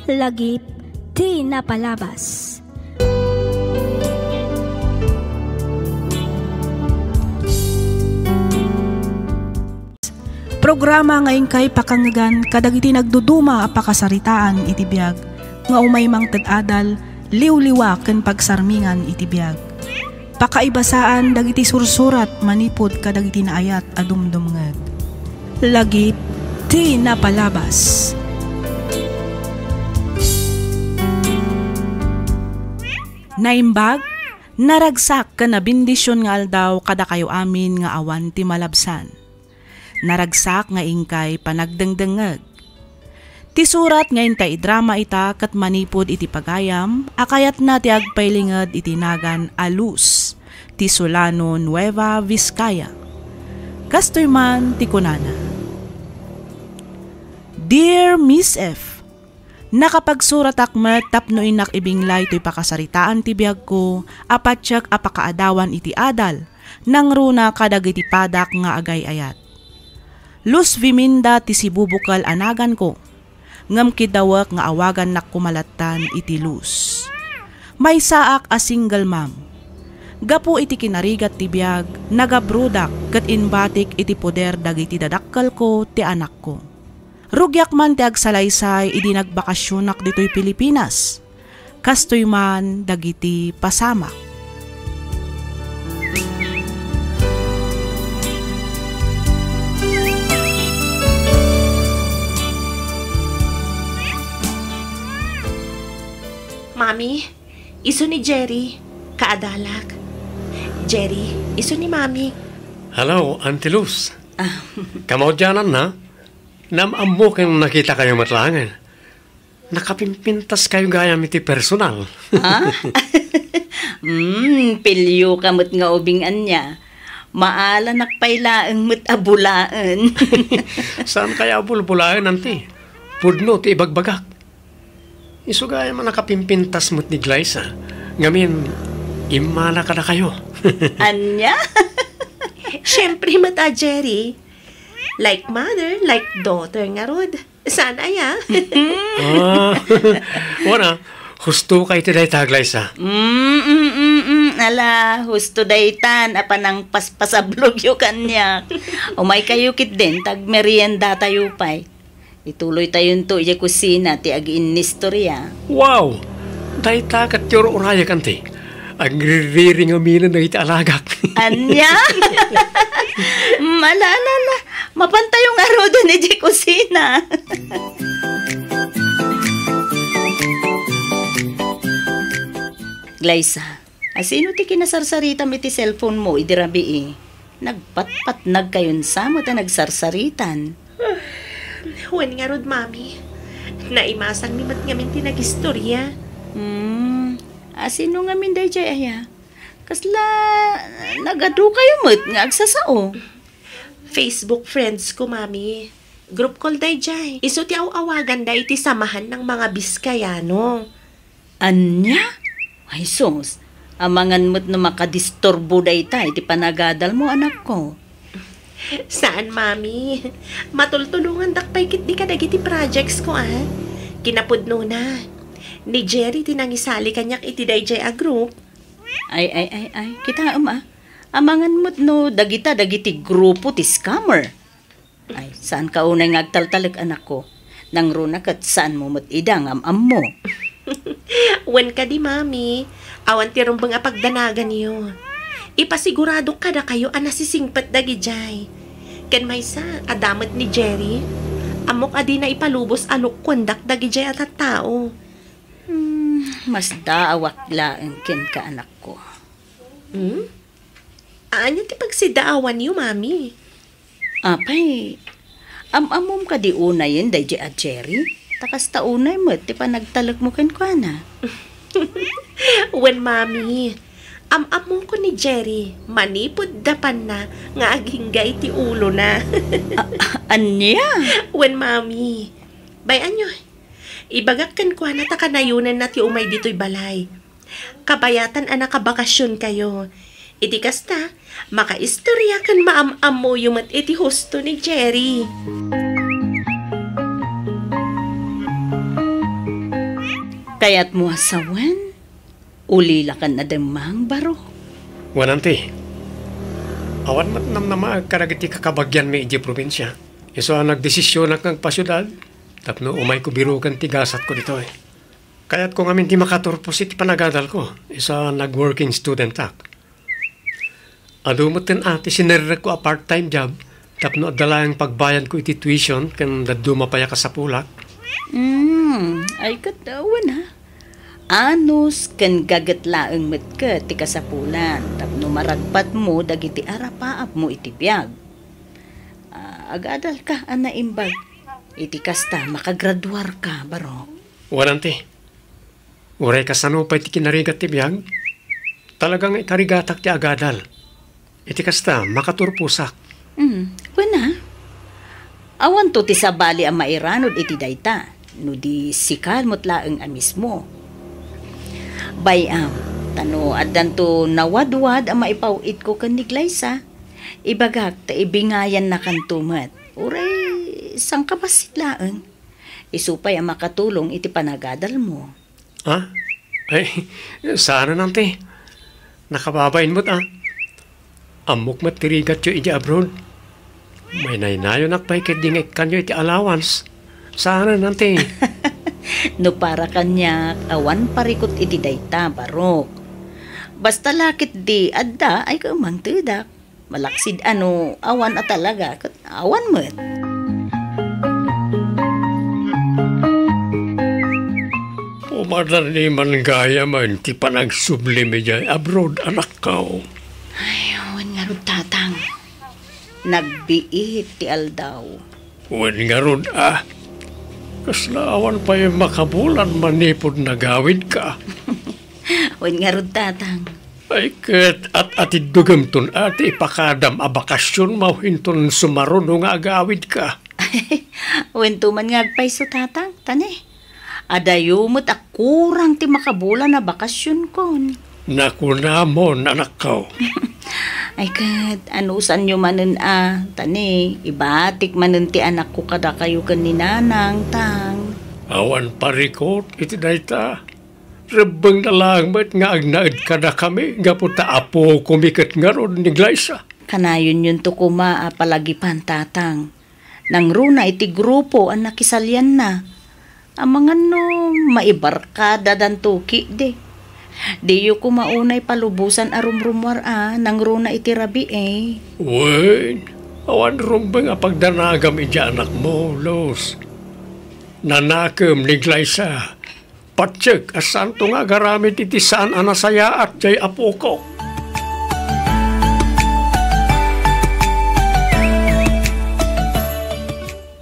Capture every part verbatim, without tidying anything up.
Lagip ti napalabas. Programa nga inkay pakangngegan kadagiti nagduduma a pakasaritaan iti biag nga umay mangted adal, liwliwa ken pagsarmingan iti biag. Pakaibasaan dagiti sursurat manipud kadagiti naayat a dumdumngeg. Lagip ti napalabas. Naimbag, naragsak ken nabendision nga aldaw kadakayo amin nga awan ti malabsan. Naragsak nga inkay panagdengdengngeg. Ti surat nga inta idrama ita ket manipud iti pagayam a kayatna ti agpailinged iti nagan a Luz, ti Solano, Nueva Vizcaya. Kastoy man ti kunana, Dear Miss F, nakapagsuratak met tapno innak ibinglay toy pakasaritaan ti biagko a patiek a pakaadawan iti adal, nangruna kadagiti padak nga agay-ayat. Luz Viminda ti sibubukel a naganko, ngem kiddawek nga awagannak koma lattan iti Luz. Maysaak a single mom. Gapu iti kinarigat ti biag, nagabrodak ket imbatik iti poder dagiti dadakkelko ti anakko. Rugiak man ti agsalaysay idi nagbakasionak ditoy Pilipinas. Kastoy man dagiti pasamak. Mami, isu ni Jerry, kaadalak. Jerry, isu ni Mami. Hello, Auntie Luz. Ah. Kamaudiananna? Naam-ammo ken nakitakayo met laengen. Nakapimpintaskayo gayam iti personal. Ha? Mm, pilioka met nga ubing ania. Maalanak pay laeng met a bulaen. Saan kaya a bulbulaen, Auntie? Pudno ti ibagbagak. Isu gayam a nakapimpintas met ni Glyza. Ngamin, immala kadakayo. Ania? Siempre met a, Jerry. Like mother, like daughter ngarud. Saan aya? Ah, wana, husto kay ti dayta, Glyza. Mm, mm, mm, mm. Ala, husto daytan a panangpaspasablogyo kaniak. Umaykayo ketdin, ta agmeriendatayo pay. Ituloytayonto idiay kusina ti agiinnistoria. Wow! Dayta ket ti ur-urayak, Auntie. Agririringaminen dagiti alagak. Ania? Mm, ala, ala, ala. Mapantayo ngaruden idiay kusina. Glyza, asino ti kinasarsaritam iti cellphone mo idi rabii? Nagpatpatnagkayon sa met a nagsarsaritan. Wen ngarud, Mami. Naimasangmi met ngamin ti nagistoria. Hmm, asino ngamin daydiay aya? Kasla nagadukayo met nga agsasao? Facebook friends ko, Mami. Group call daydiay. Isu ti aw-awaganda iti samahan ng mga Biskayano. Ania? Ay sus, amangan met no makadisturbo dayta iti panagadalmo, anakko. Saan, Mami. Matultulongandak pay ketdi kadagiti projects ko, a. Kinapudnona, ni Jerry ti nangisali kaniak iti daydiay a group. Ay, ay, ay, ay, kitaem, a. Amangan met no dagita dagiti grupo ti scammer. Ay, saanka unay nga agtaltalek, anakko. Nangruna ket saanmo met ida nga am-ammo. Wen kadi, Mami, awan ti rumbeng a pagdanaganyo. Ipasiguradok kadakayo a nasisingpet dagidiay. Ken maysa, adda met ni Jerry. Ammok a dina ipalubos a lukkuendak dagidiay a tattao. Hmm, masdaawak laeng kenka, anakko. Hmm? Ania ti pagsidaawanyo, Mami? Apay, am-ammom kadi unayen daydiay a Jerry? Ta kasta unay met ti panagtalekmo kenkuana. Wen, Mami, am-ammoko ni Jerry manipud dapanna nga agingga iti ulona. A-, ania? Wen, Mami, bay-anyo, ibagak kenkuana ta kanayonenna ti umay ditoy balay. Kabayatan a nakabakasionkayo. Iti kasta, makaistorya ken maam-ammoyo met iti husto ni Jerry. Kayatmo a sawen, ulila kan a demmang, Barok. Wen, Auntie. Awan met namnamaek kadagiti kakabagianmi idiay probinsia. Isu a nagdesisionak nga agpasiudad tapno umayko biroken ti gasatko ditoy. Kayatko ngamin ti makaturpos iti panagadalko, isu a nag-working studentak. Adu metten a ti sinerrekko a part-time job tapno adda laeng pagbayadko iti tuition ken dadduma pay a kasapulak. Hmm, ay ket awan a. Anus ken gaget laeng met ket ti kasapulan tapno maragpatmo dagiti arapaapmo iti biag. Ah, agadalka a naimbag. Iti kasta, makagraduarka, Barok. Wen, Auntie. Uray kasano pay ti kinarigat ti biag, talaga nga ikarigatak ti agadal. Iti kasta, makaturposak. Hmm, wen a. Awanto ti sabali a mairanod iti dayta, no di sika met laeng a mismo. Bay-am, ta no addanto nawadwad a maipaw-itko ken ni Glyza, ibagak ta ibingayannakanto met. Uray, sangkabassit laeng. Isu pay a makatulong iti panagadalmo. Ah? Ay, saanen, Auntie. Nakababain met a. Ammok met ti rigatyo idiay abroad. Maynaynayonak pay ketdi nga ikkanyo iti allowance. Saanen, Auntie. No para kaniak, awan parikut iti dayta, Barok. Basta la ketdi adda, ay kaamangtedak. Malaksid a no awan a talaga, ket awan met. Umadal ni man gayam ti panagsublim idiay abroad, anakko. Ay, wen ngarud, Tatang. Nagbiit ti aldaw. Wen ngarud a. Kasla awan pay makabulan manipud nagawidka. Wen ngarud, Tatang. Ay, ket at-atiddugemton a ti ipakadam a bakasionmo inton sumaruno nga agawidka. Wen to man nga agpayso, Tatang, ta ne, adayo met a kurang ti makabulan a bakasionkon. Nakunamon, anakko. Ay, ket anusanyo manen a, ta ne, ibatik manen ti anakko kadakayo ken ni Nanang, Tang. Awan parikut iti dayta. Rebbengna laeng met nga agnaed kadakami gapu ta apokomi ket ngarud ni Glyza. Kanayonyonto koma a palagipan, Tatang. Nangruna iti grupo a nakisalianna. Amangan no maibarkadadanto ketdi. Diyo koma unay palubosan a rumrumuar a nangruna iti rabii. Wen, awan rumbeng a pagdanagam iti anakmo, Luz. Nanakem ni Glyza. Patiek a saanto nga agaramid iti saan a nasayaat jay apoko.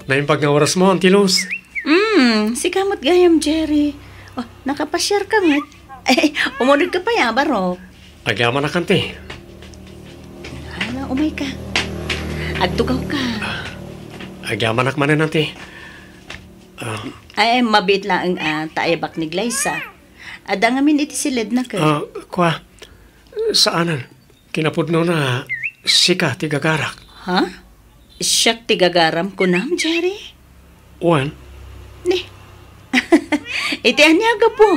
Naimbag nga orasmo, Auntie Luz. Mm, sika met gayam, Jerry. Oh, nakapasiarka met? Ay, umunegka pay a, Barok. Agyamanak, Auntie. Ala, umayka. Agtugawka. Agyamanak manen, Auntie. Ah. Ay, mabiit laeng a, ta aybak ni Glyza. Adda ngamin iti siledna ket. Ah, kua, saanen. Kinapudnona, sika ti gagarak. Ha? Siak ti gagaram, kunam, Jerry? Wen. Ni. Iti ania a gapu?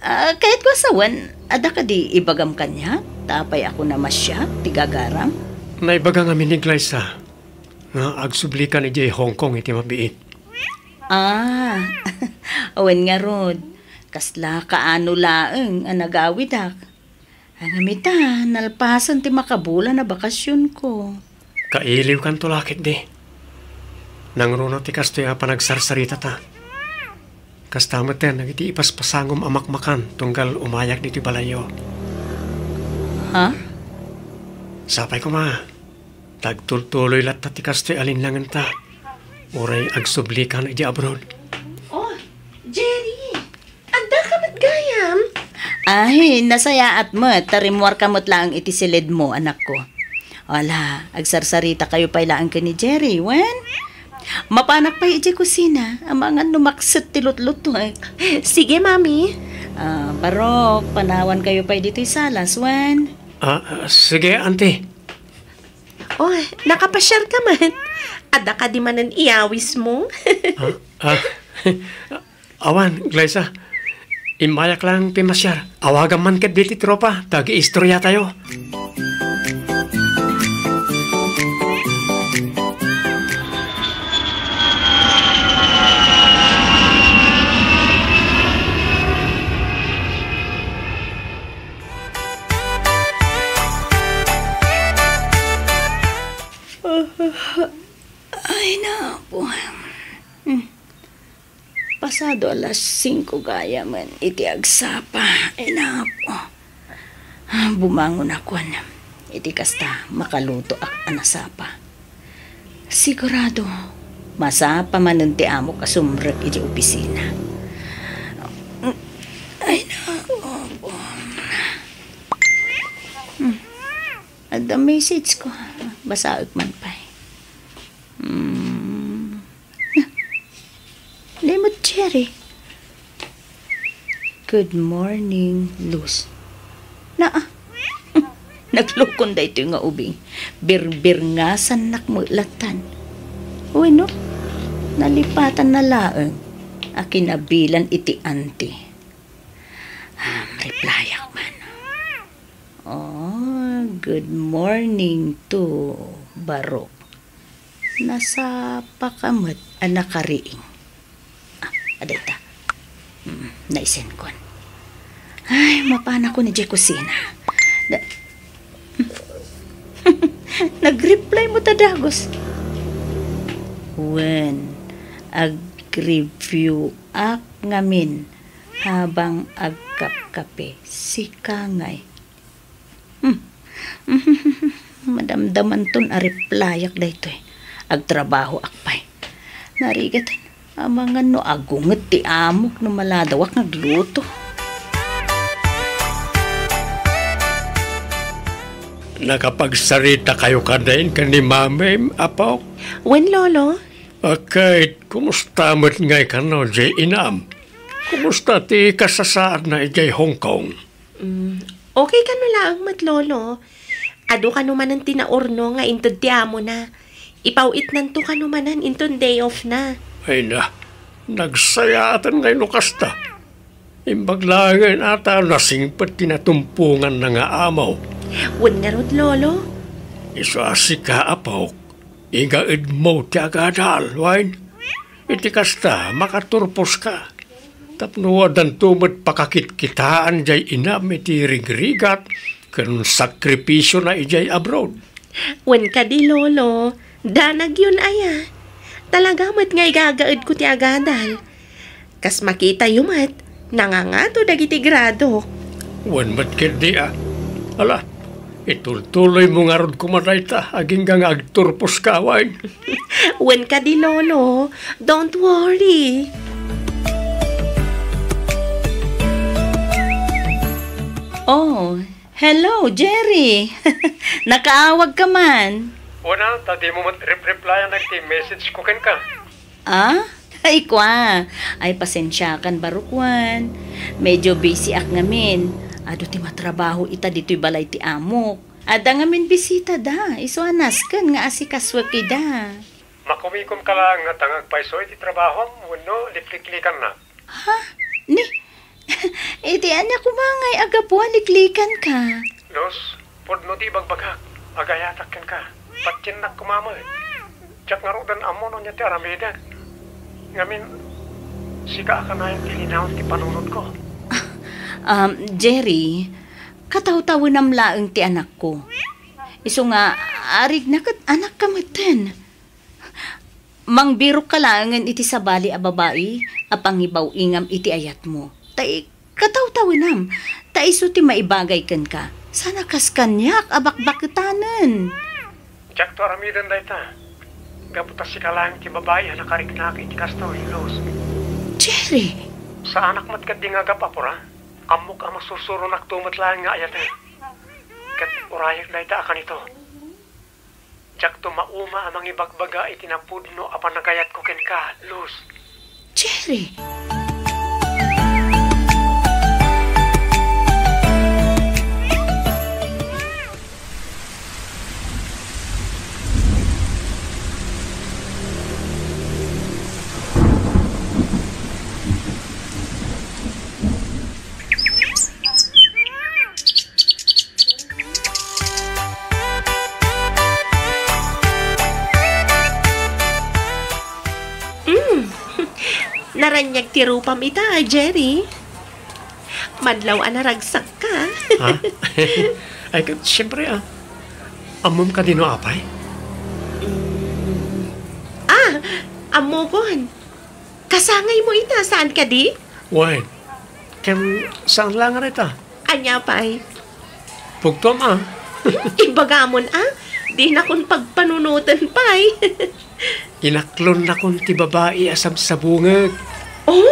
Ah, kayatko a sawen, adda kadi ibagam kaniak? Ta apay a kunam a siak ti gagaram? Naibaga ngamin ni Glyza nga agsublikan idiay Hong Kong iti mabiit. Ah, awan ngarud. Kasla kaano laeng a nagawidak. Ngem ita, nalpasen ti makabulan a bakasionko. Kailiwkanto la ketdi. Nangruna ti kastoy a panagsarsaritata. Kasta metten dagiti ipaspasangom a makmakan tunggal umayak ditoy balayyo. Ha? Sapay koma, ta agtultuloy latta ti kastoy a linnangenta. Uray agsublikan idiay abroad. Oh, Jerry! Addaka met gayam? Ay, nasayaat met, ta rimmuarka met laeng iti siledmo, anakko. Ala, agsarsaritakayo pay laeng ken ni Jerry, wen? Mapanak pay idiay kusina, amangan no makset ti lutlutuek. Sige, Mami. Ah, Barok, panawankayo pay ditoy salas, wen? Ah, sige, Auntie. Oh, nakapasiarka met. Adda kadi manen iyawismo? Ah, ah, awan, Glyza. Immayak lang pimasiar. Awagam man ketdi ti tropa ta agiistoryatayo. Ay, naku. Hmm. Pasado alas singko gayam iti agsapa. Ay, naku. Ah, bumangonakon. Iti kasta, makalutoak a nasapa. Sigurado, masapa manen ti amok a sumrek iti opisina. Ay, naku. Hmm. Adda message ko. Basaek man pay. Hmm. Ni met Jerry. "Good morning, Luz." Naa. Naglukon daytoy nga ubing. Birbirngasannak met lattan. Wenno, nalipatanna laeng a kinabilan iti auntie. Ah, replyak man. "Oh, good morning to Barok. Nasapaka met a nakariing." Ah, adda ita. Mm, naisenkon. Ay, mapanakon idiay kusina. Da-, nag-reply met a dagus. Wen, ag-review ak ngamin habang agkapkape. Sika ngay. Hmm. Madamdamanton a replyak daytoy. Agtrabahoak pay. Narigat, amangan no agunget ti amok no maladawak nga agluto. Nakapagsaritakayo kadi ken ni Mamim, Apok? Wen, Lolo. Ket, kumusta met ngay kano, diay inam? Kumusta ti kasasaadna idiay Hong Kong? Mm, okay kano laeng met, Lolo. Adu kano manen ti naurno nga inted ti amona. Ipaw-itnanto kano manen inton day off na. Ay na, nagsayaaten ngay no kasta. Imbag laengen a ta nasingpet ti natumponganna nga amo. Wen ngarud, Lolo. Isu a sika, Apok, igaedmo ti agadal, wen? Iti kasta, makaturposka. Tapno addanto met pakakitkitaan diay inam iti rigrigat ken sakripisiona idiay abroad. Wen kadi, Lolo, danagyon aya. Talaga met nga igagaedko ti agadal. Kas makitayo met, nangangato dagiti grado. Wen met ketdi a. Ala, itultuloymo ngarud koma dayta, agingga nga agturposka, wen? Wen kadi, Lolo. Don't worry. Oh, hello, Jerry. Nakaawag ka man. Wen a, ta dimo met rep-replyan dagiti message ko kenka. Ah? Ay, kua. Ay, pasensiakan, Barok, wen. Medyo busy ak ngamin. Adu ti matrabaho ita ditoy balay ti amok. Adda ngamin bisita da. Isu a nasken nga asikasuek ida. Makumikom ka laeng ngata nga agpayso iti trabahom wenno likliklikanna? Ha? Ni? Iti ania koma ngay a gapu a liklikanka? Luz, pudno ti ibagbagak. Agayatak kenka. Patiennak koma met. Diak ngaruden ammo no ania ti aramidek. Ngamin, sika a kanayon ti linaon ti panunotko. Um, Jerry, katawtawenam laeng ti anakko. Isu nga, arigna ket anakka metten. Mangbirokka laengen iti sabali a babai a pangibaw-ingam iti ayatmo. Ta i-, katawtawenam, ta isu ti maibagay kenka. Sana kas kaniak a bakbaketanen. Diakto aramiden dayta. Gapu ta sika laeng ti babai a nakariknak iti kastoy, Luz. Jerry! Saanak met ketdi nga agap-apura. Ammok a masursuronakto met laeng nga ayaten. Ket urayek dayta a kanito. Diakto mauma a mangibagbaga iti napudno a panagayatko kenka, Luz. Jerry! Naraniag ti rupam ita, Jerry. Madlaw a naragsakka. Ha? Ay, ket, siyempre, ah. Ammom kadi no apay? Mm. Ah, ammokon. Kasangaymo ita, saan kadi? Wen, ken saan la nga reta? Ania pay? Pugtom, ah. Ibagamon, ah. Dinakon pagpanunoten pay. Inaklonnakon ti babai a sabsabungek. Oh?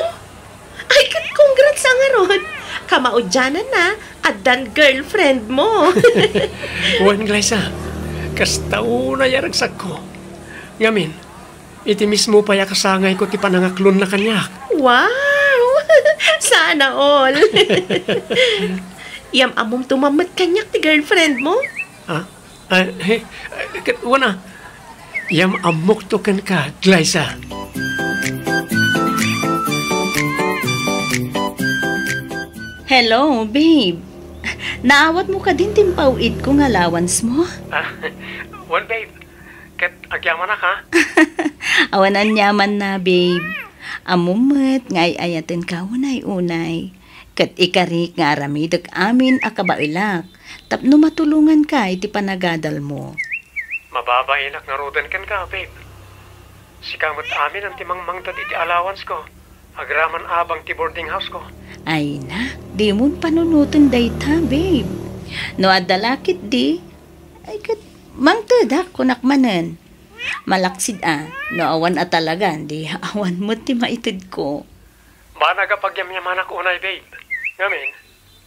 Ay, ket congrats a ngarud. Kamaudiananna, addan girlfriendmo. Wen, Glyza, kasta unay a ragsakko. Ngamin, iti mismo pay a kasangayko ti panangaklonna kaniak. Wow! Sana all. Yam-ammom to met kaniak ti girlfriendmo? Ah? Ah, he, eh, ket wen a. Yam-ammokto kenka, Glyza. Hello, babe. Naawatmo kadin ti impaw-itko nga allowancemo? Ah, wen, babe. Ket agyamanak, ha? Awan aniamanna, babe. Ammom met nga ay-ayatenka unay-unay. Ket ikarik nga aramidek amin a kabaelak tapno matulonganka iti panagadalmo. Mababainak ngaruden kenka, babe. Sika met amin ti mangmangted iti allowanceko agraman abang ti boarding houseko. Ay na, dimon panunoten dayta, babe. No adda la ketdi, ay ket mangtedak, kunak manen. Malaksid a, no awan a talagan, di awan met ti maitedko. Banag a pagyamyamanak unay, babe. Ngamin,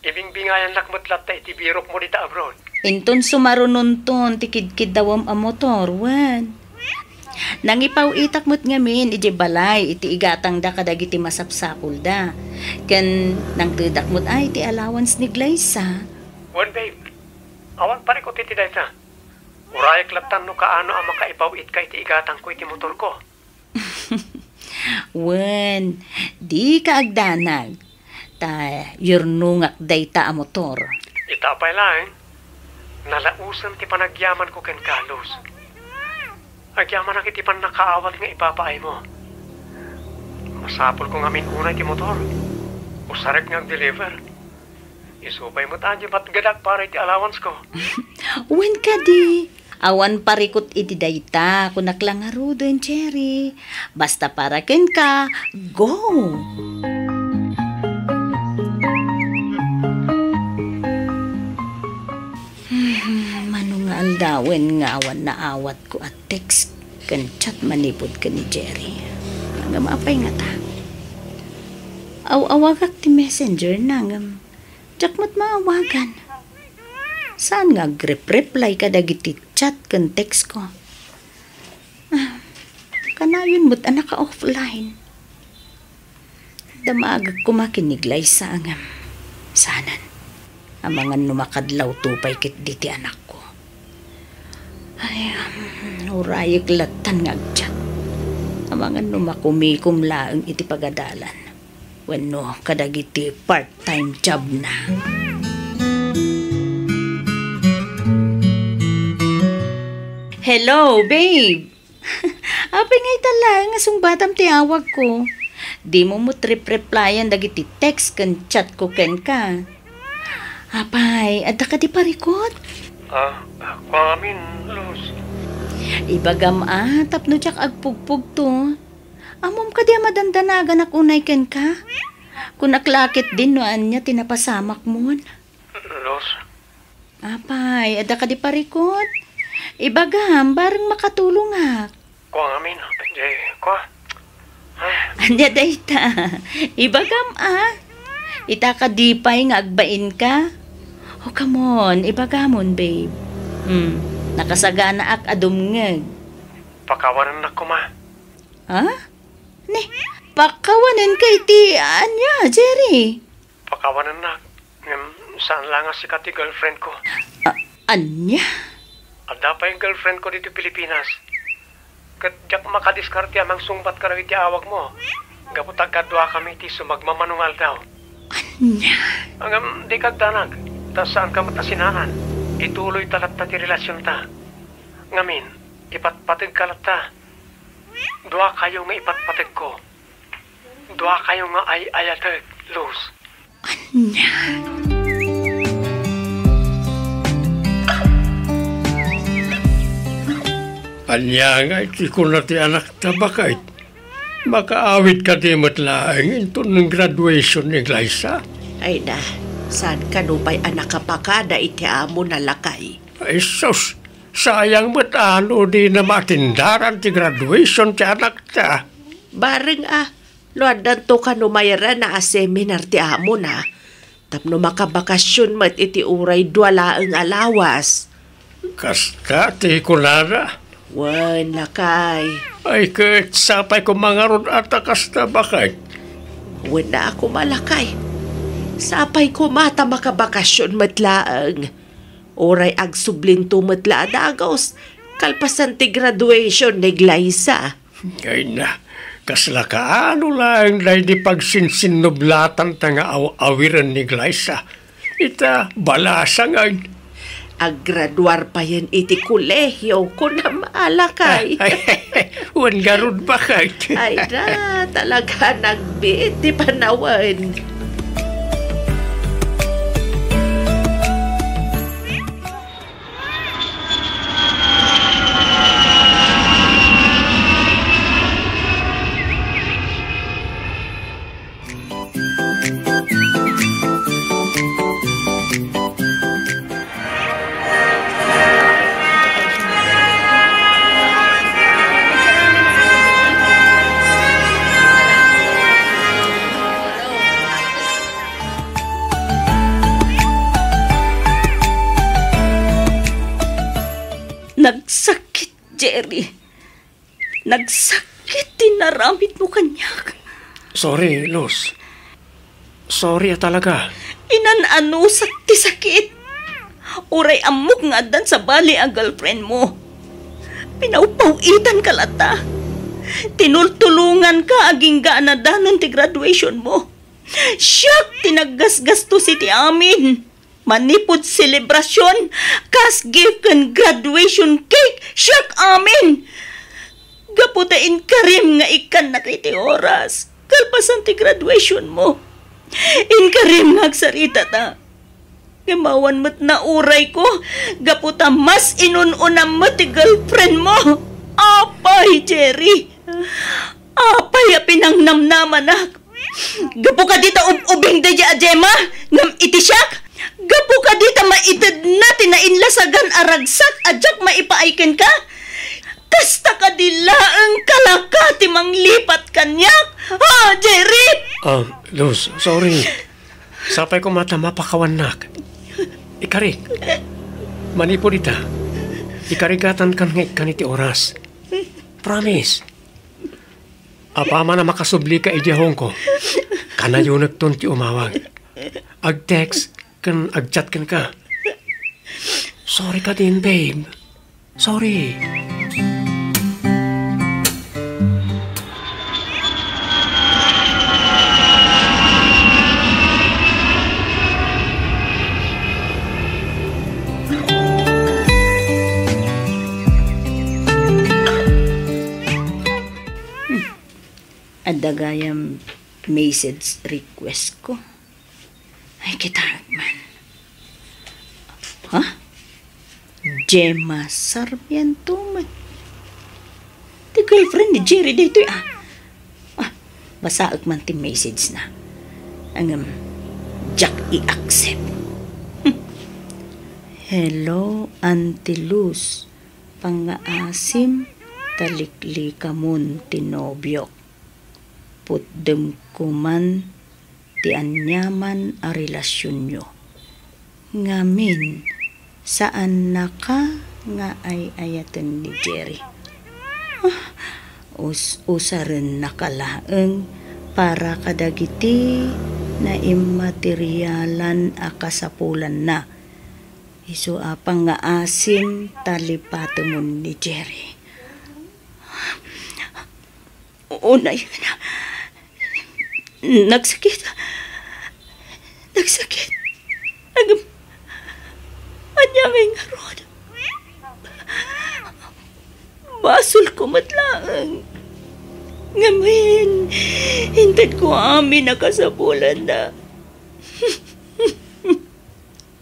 ibingbingayannak met latta iti birokmo dita abroad. Inton sumarunonton ti kidkiddawem a motor, wen. Nangipaw-itak met ngamin idiay balay iti igatangda kadagiti masapsapulda. Ken nangtedak met ay ti allowance ni Glyza. Wen, babe. Awan parikut iti dayta. Urayek lattan no kaano a makaipaw-itka iti igatangko iti motorko. Wen, dika agdanag. Ta yurnongak dayta a motor. Ita pay laeng, nalausem ti panagyamanko kenka, Luz. Agyamanak iti pannakaawat nga ipapaaymo. Masapulko ngamin unay ti motor. Usarek nga ag-deliver. Isu pay met a di patgedak para iti allowanceko. Wen kadi, awan parikut iti dayta, kunak la ngaruden, Jerry. Basta para kenka, go! Hmm, mano nga aldawen nga awan naawatko a text ken chat manipud ken ni Jerry. Ngem apay ngata? Aw-awagak ti messenger na ngem diak met maawagan. Saan nga agrep-reply kadagiti chat ken text ko? Ah, kanayon met a naka-offline. Damagek koma ken ni Glyza ngem saanen. Amangan no makadlawto pay ketdi ti anakko. Ay, um, urayek lattan nga agchat. Amangan no makumikom laeng iti pagadalan wenno kadagiti part-time job na. Hello, babe! Apay nga ita laeng nga sungbatam ti awagko? Dimo met rep-replyan dagiti text ken chat ko kenka. Apay, adda kadi parikut? Ah, kua ngamin, Luz. Ibagam a, tapno diak agpugpugto. Ammom kadi a madandanaganak unay kenka? Kunak la ketdin no ania ti napasamakmon. Luz. Apay, adda kadi parikut? Ibagam, bareng makatulongak. Kua ngamin, di, kua. Ay. Ania dayta? Ibagam, a. Ita kadi pay nga agbainka? O, come on, ibagamon, babe. Hmm, nakasaganaak a dumngeg. Pakawanennak koma. Ha? Ni, pakawanenka iti ania, Jerry? Pakawanennak, ngem saan la nga sika ti girlfriend ko. A-, ania? Adda pay girlfriend ko ditoy Pilipinas. Ket diak makadiskarte a mangsungbat kadagiti awagmo. Gapu ta agkaduakami iti sumagmamano nga aldaw. Ania? Ngem dika agdanag, ta saanka met a sinaran. Ituloyta latta ti relasionta. Ngamin, ipatpategka latta. Duakayo nga ipatpategko. Duakayo nga ay-ayatek, Luz. Ania? Ania ngay ti kuna ti anakta, baket? Makaawid kadi met laeng inton graduation ni Glyza? Ay na, saan kano pay a nakapakada iti amona, lakay? Ay sus, sayang met a no dina maatindaran ti graduation ti anakta. Bareng a, no addanto kano mairana a seminar ti amona, tapno makabakasyon met iti uray dua laeng a lawas. Kasta ti kunana? Wen, lakay. Ay, ket sapay koma ngarud a ta kasta, baket? Wen a koma, lakay. Sapay koma ta makabakasyon met laeng. Uray agsublinto met la a dagus, kalpasan ti graduation ni Glyza. Ay na, kasla kaano laeng daydi pagsinsinnublatan ta nga aw-awiren ni Glyza. Ita, balasang ay. Aggraduar payen iti kolehio, kunam a, lakay. Ay, wen ngarud, baket? Ay da, talaga nagbiit ti panawen. Nagsakit, Jerry. Nagsakit ti naramidmo kaniak. Sorry, Luz. Sorry a talaga. Inan-anusak ti sakit. Uray ammok nga addan sabali a girlfriend mo. Pinawpaw-itanka latta. Tinultulonganka agingga a nadanon ti graduation mo. Siak ti naggasgastos iti amin. Manipud selebrasyon, kas gift ken graduation cake, siak amin! Gapu ta inkarim nga ikkannak iti oras, kalpasan ti graduation mo. Inkarim nga agsaritata. Ngem awan met naurayko, gapu ta mas inun-unam met ti girlfriend mo. Apay, Jerry! Apay a pinangnamnamanak! Gapu kadi ta ub-ubing daydiay a Gemma, ngem iti siak? Gapu kadi ta maitedna ti nainlasagan a ragsak a diak maipaay kenka? Kasta kadi laeng kalaka ti manglipat kaniak? Ha, Jerry? Ah, Luz, sorry. Sapay koma ta mapakawannak. Ikarik. Manipud ita, ikarigatankan nga ikkan iti oras. Promise. Apaman a makasublika idiay Hong Kong, kanayonekton ti umawag. Ag-text ken ag-chat kenka. Sorry kadin, babe. Sorry. Adda gayam message request ko. Ay, kitaek man. Ha? Gemma Sarmiento met. Ti girlfriend ni Jerry daytoy, ah. Ah, basaek man ti message na. Ngem, diak i-accept. Hmm. Hello, Auntie Luz. Pangngaasim ta liklikamon ti nobiok. Putdemko man ti aniaman a relasionyo. Ngamin, saannaka nga ay-ayaten ni Jerry. Ah, us-usarennaka laeng para kadagiti naimmaterialan a kasapulanna. Isu a pangngaasim ta lipatemon ni Jerry. Unay, nagsakit. Nagsakit. Ngem, ania ngay ngarud? Basolko met laeng. Ngamin, intedko amin a kasapulanna.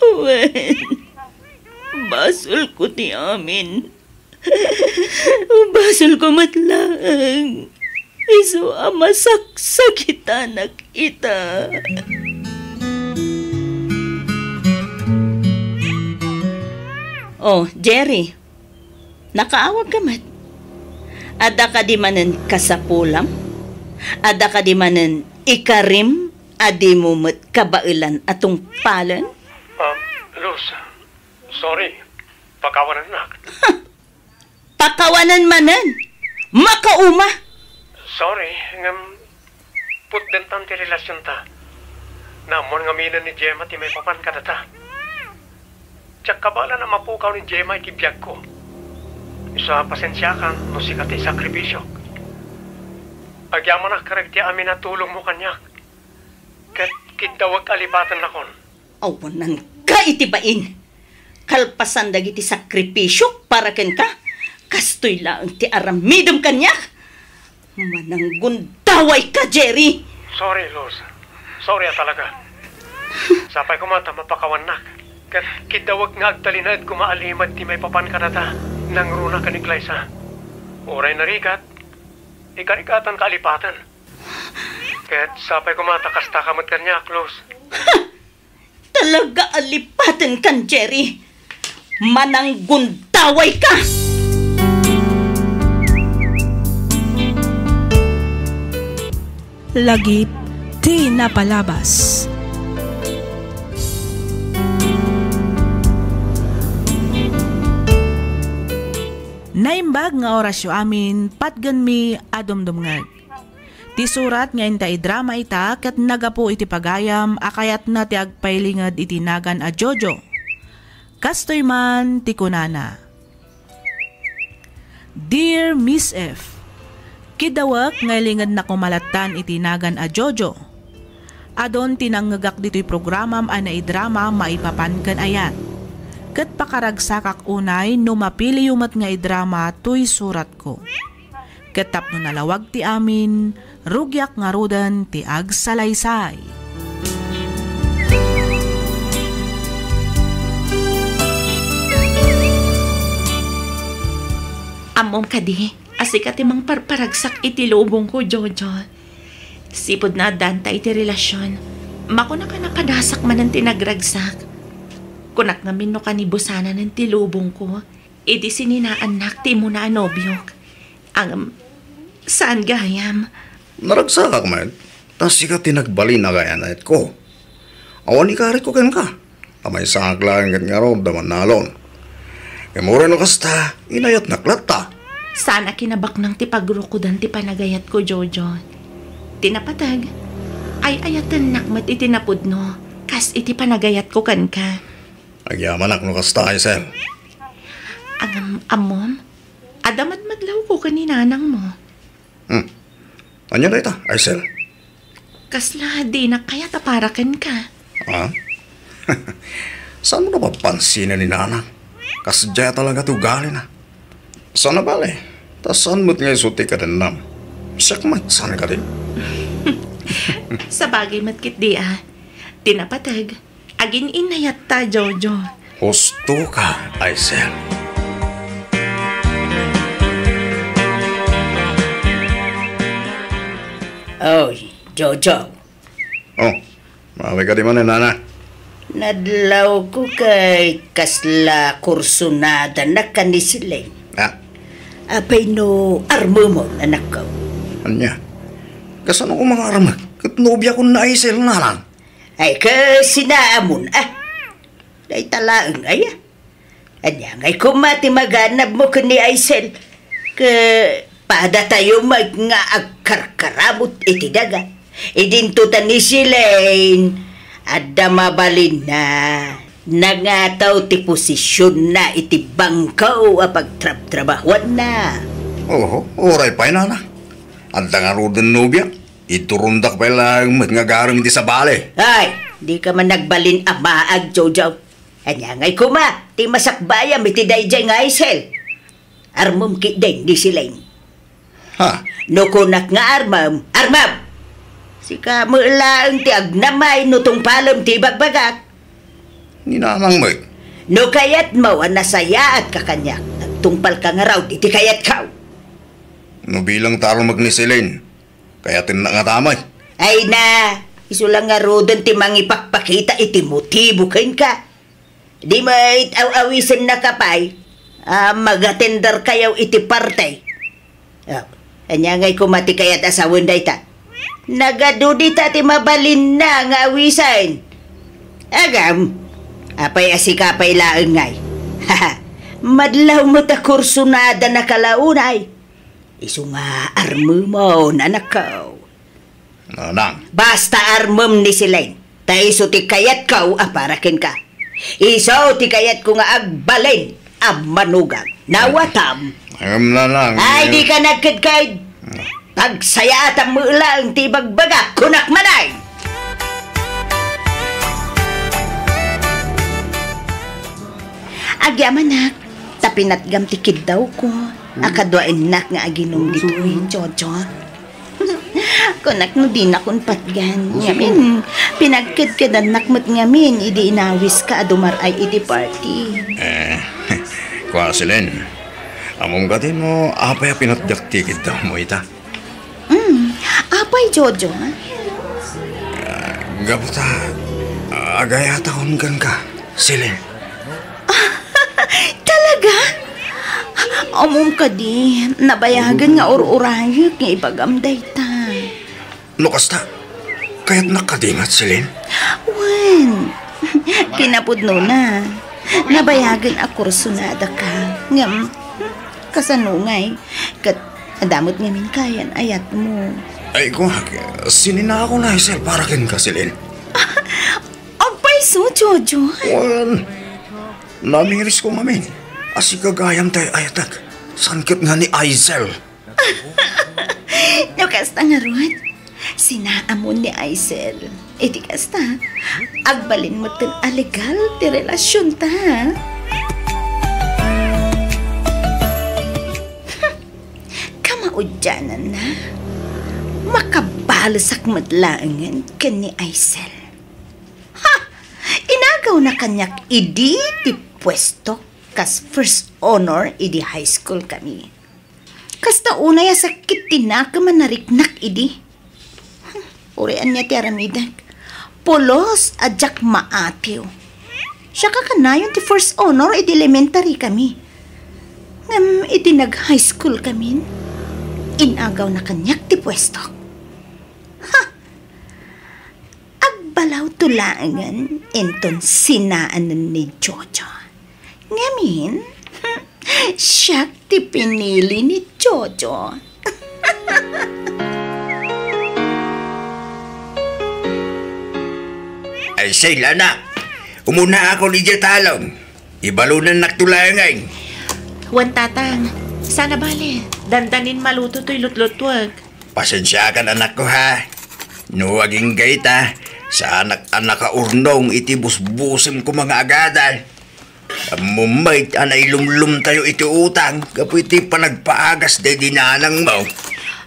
Wen, basolko ti amin. Basolko met laeng. Isu a masaksakitanak ita. Oh, Jerry. Nakaawagka met. Adda kadi manen kasapulam? Adda kadi manen ikarim a dimo met kabaelan a tungpalen? Um, Luz, sorry. Pakawanennak. Pakawanen manen! Makauma! Sorry, ngem putdentan ti relasionta. Naammoan ngaminen ni Gemma ti maipapan kadata. Diak kabaelan a mapukaw ni Gemma iti biagko. Isu a pasensiakan no sika ti sakripisiok. Agyamanak kadagiti amin a tulongmo kaniak. Ket kiddawek a lipatennakon. Awananka iti bain. Kalpasan dagiti sakripisiok para kenka, kastoy laeng ti aramidem kaniak. Mananggundawayka, Jerry! Sorry, Luz. Sorry a talaga. Sapay koma ta mapakawannak. Ket kiddawek nga agtalinaed koma a limed ti maipapan kadata nangruna ken ni Claisa. Uray narigat, ikarigatan ka a lipaten. Ket sapay koma ta kasta ka met kaniak, Luz. Talaga a lipatenkan, Jerry. Mananggundawayka! Lagip ti napalabas. Naimbag nga orasyo amin, patgenmi a dumdumngeg. Ti surat nga inta idrama ita ket nagapu iti pagayam a kayatna ti agpailinged iti nagan a Jojo. Kastoy man ti kunana, "Dear Miss F, kiddawek nga ilingedna koma lattan iti nagan a Jojo. Adun ti nangngegak ditoy programam a naidrama maipapan ken ayat. Ket pakaragsakak unay no mapiliyo met nga idrama toy suratko. Ket tapno nalawag ti amin, rugiak ngaruden ti agsalaysay." Ammom kadi a sika ti mangparparagsak iti lubongko, Jojo. Sipud naaddanta iti relasion, makunak a napadasak manen ti nagragsak. Kunak ngamin no kanibusananen ti lubongko, idi sininaannak ti umuna a nobiok. Ngem, saan gayam. Naragsakak met, ta sika ti nagbalin a kayatko. Awan ikaritko kenka. Ta maysakak laeng ket ngarud a mannalon. Ngem uray no kasta, inayatnak latta. Saan a kinabaknang ti pagrukodan ti panagayatko, Jojo. Ti napateg, ay-ayatennak met iti napudno, kas iti panagayatko kenka. Agyamanak no kasta, Aisel. Ngem, ammom, adda madmadlawko ken ni nanangmo. Hmm. Ania dayta, Aisel? Kasla dinak kayat a para kenka. Ah? Saanmo napapansinen ni nanang? Kasdiay talaga ti ugalina. Saan a bale, ta saan met nga isu ti kadennam. Siak met, saan kadi? Sabagay met ketdi a. Ti napateg, agin-inayatta, Jojo. Husto ka, Aisel. Oy, Jojo. Oh, maway kadi manen, nana? Nadlawko ket kasla kursunada na kan ni Sileng. Ah. Apay no armemon, anakko? Ania? Kasano ko mangarmek? Ket nobiakon ni Aisel, nanang. Ay, kasinaamon, ah. Dayta laeng, aya. Ania ngay koma ti maganabmo ken ni Aisel? Ket padatayo met nga agkarkaramut iti daga. Idinto ta ni Sileng, adda mabalinna. Nangataw ti posisionna iti bangko a pagtrabtrabahuanna. Oho, uray pay, nana. Adda ngaruden nobiak. Iturondak pay laeng met nga agarem iti sabali. Ay, dika man nagbalin a maag, Jojo. Ania ngay koma ti masakbayam iti daydiay nga Aisel? Armem ketdin ni Sileng. Ha? No kunak nga armem, armem! Sika met laeng ti agnamay no tungpalem ti ibagbagak. Ni Nanang met. No kayatmo a nasayaatka kaniak, agtungpalka ngarud iti kayatko. No bilang ta armek ni Celine, kayatennak nga damay. Ay na, isu la ngaruden ti mangipakpakita iti motibo kenka. Di met aw-awisennaka pay a mag-atenderkayo iti party. Ah, ania ngay koma ti kayat a sawen dayta? Nagadu dita ti mabalinna nga awisen. Agam, apay a sika pay laeng ngay? Madlaw met a kursunada na kalaunay. Isu nga armemon, anakko. Nanang. Basta armem ni Celine. Ta isu ti kayatko a para kenka. Isu ti kayatko nga agbalin a manugang. Nawatam? Ngem, Nanang, ay, eh, dika nagkedked. Pagsayaatam met laeng ti ibagbagak, kunak manen. Agyamanak, ta pinatgam ti kiddawko. A kaduaennak nga aginum ditoy, Jojo. Kunak no dinakon patgan. Ngamin, pinagkedkedannak met ngamin idi inawiska a dumar-ay iti party. Eh, kua, Celine, ammom kadi no apay a pinatgak ti kiddawmo ita? Mm, apay, Jojo? Ah, gapu ta, ah, agayatakon kenka, Celine. Talaga? Ammom kadi, nabayagen nga ur-urayek nga ibagam dayta. No kasta, kayatnak kadi met, Celine? Wen, kinapudnona, nabayagen a kursunadaka. Ngem, kasano ngay? Ket adda met ngamin kayan-ayatmo. Ay, kunak, sininako ni Aisel para kenka, Celine. Apay isu, Jojo? Wen, namirisko ngamin a sika gayam ti ay-ayatek. Saan ket nga ni Aisel? No kasta ngarud, sinaamon ni Aisel. Iti kasta, agbalin metten a legal ti relasionta. Kamaudiananna, makabalesak met laengen ken ni Aisel. Ha! Inagawna kaniak idi ti puesto kas first honor idi high school kami. Kasta unay a sakit ti nakem a nariknak idi. Uray ania ti aramidek. Pulos a diak maatiw. Siak a kanayon ti first honor idi elementary kami. Ngem idi nag-high school kamin, inagawna kaniak ti puestok. Ha! Agbalawto laengen inton sinaanen ni Jojo. Ngamin, siak ti pinili ni Jojo. Ay, say, anak. Umunaakon idiay talon. Ibalonannakto laengen. Wen, Tatang. Saan a bale, dandanin maluto toy lutlutuek. Pasensiakan, anakko, ha? No agingga ita, saanak a nakaurnong iti busbusem koma nga agadal. Ammom met a nailumlomtayo iti utang gapu iti panagpaagas daydi nanangmo.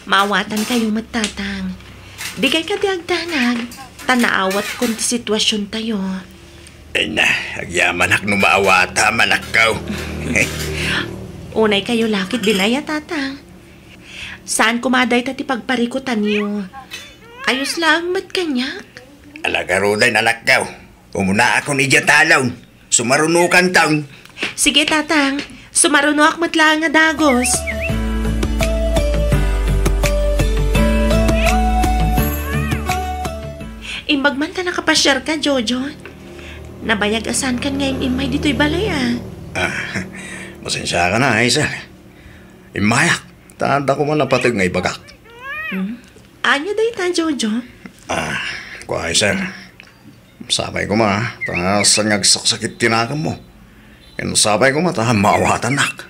Maawatankayo met, Tatang. Dikay kadi agdanag, ta naawatkon ti situasiontayo. Ay na, agyamanak no maawatam, anakko. Unaykayo la ketdin aya, Tatang. Saan koma dayta ti pagparikutanyo. Ayos laeng met kaniak. Ala ngaruden, anakko. Umunaakon idiay talon. Sumarunokanton. Sige, Tatang. Sumarunoak met laeng a dagus. Imbag man ta nakapasiarka, Jojo. Nabayag a saankan nga im-immay ditoy balay, a. Ah, pasensiakan, Aisel. Immayak. Ta adda koma napateg nga ibagak. Hmm? Ania dayta, Jojo? Ah, kua, Aisel. Sapay koma, ta saan nga agsaksakit ti nakemmo. Ken sapay koma ta maawatannak.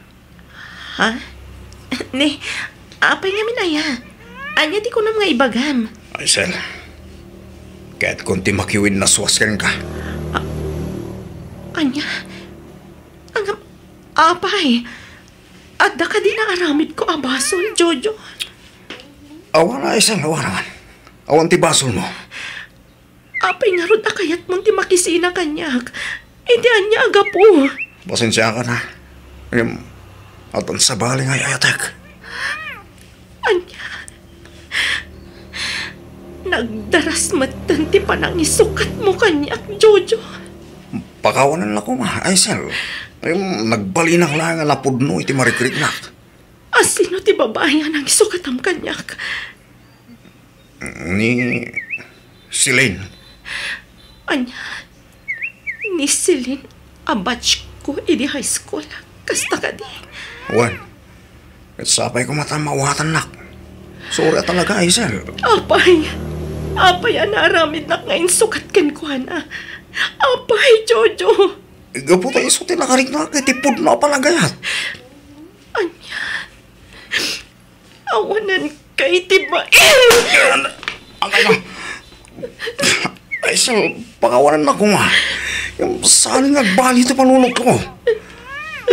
Ha? Ni, apay ngamin aya? Ania ti kunam nga ibagam? Aisel, kayatkon ti makiwennaswas kenka. A-, ania? Ngem, apay? Adda kadi naaramidko a basol, Jojo? Awan, Aisel, awan, awan. Awan ti basolmo. Apay ngarud a kayatmon ti makisina kaniak? Iti ania a gapu? Pasensiakan a. Ngem, addan sabali nga ay-ayatek. Ania? Nagdaras metten ti panangisukatmo kaniak, Jojo. Pakawanennak koma, Aisel. Ngem, nagbalinak laeng a napudno iti marikriknak. A sino ti babai a nangisukatam kaniak? Ni Celine. Ania? Ni Celine a batch ko idi high school. Kasta kadi? Wen. Ket sapay koma ta mawatannak. Sorry a talaga, Aisel. Apay. Apay a naaramidnak nga insukat kenkuana. Apay, Jojo. Gapu ta isu ti nakariknak iti pudno a panagayat. Ania? Awanan kay ti bain! An-, angay na. Aisel, pakawanennak koma. Saan nga agbali ti panunotko?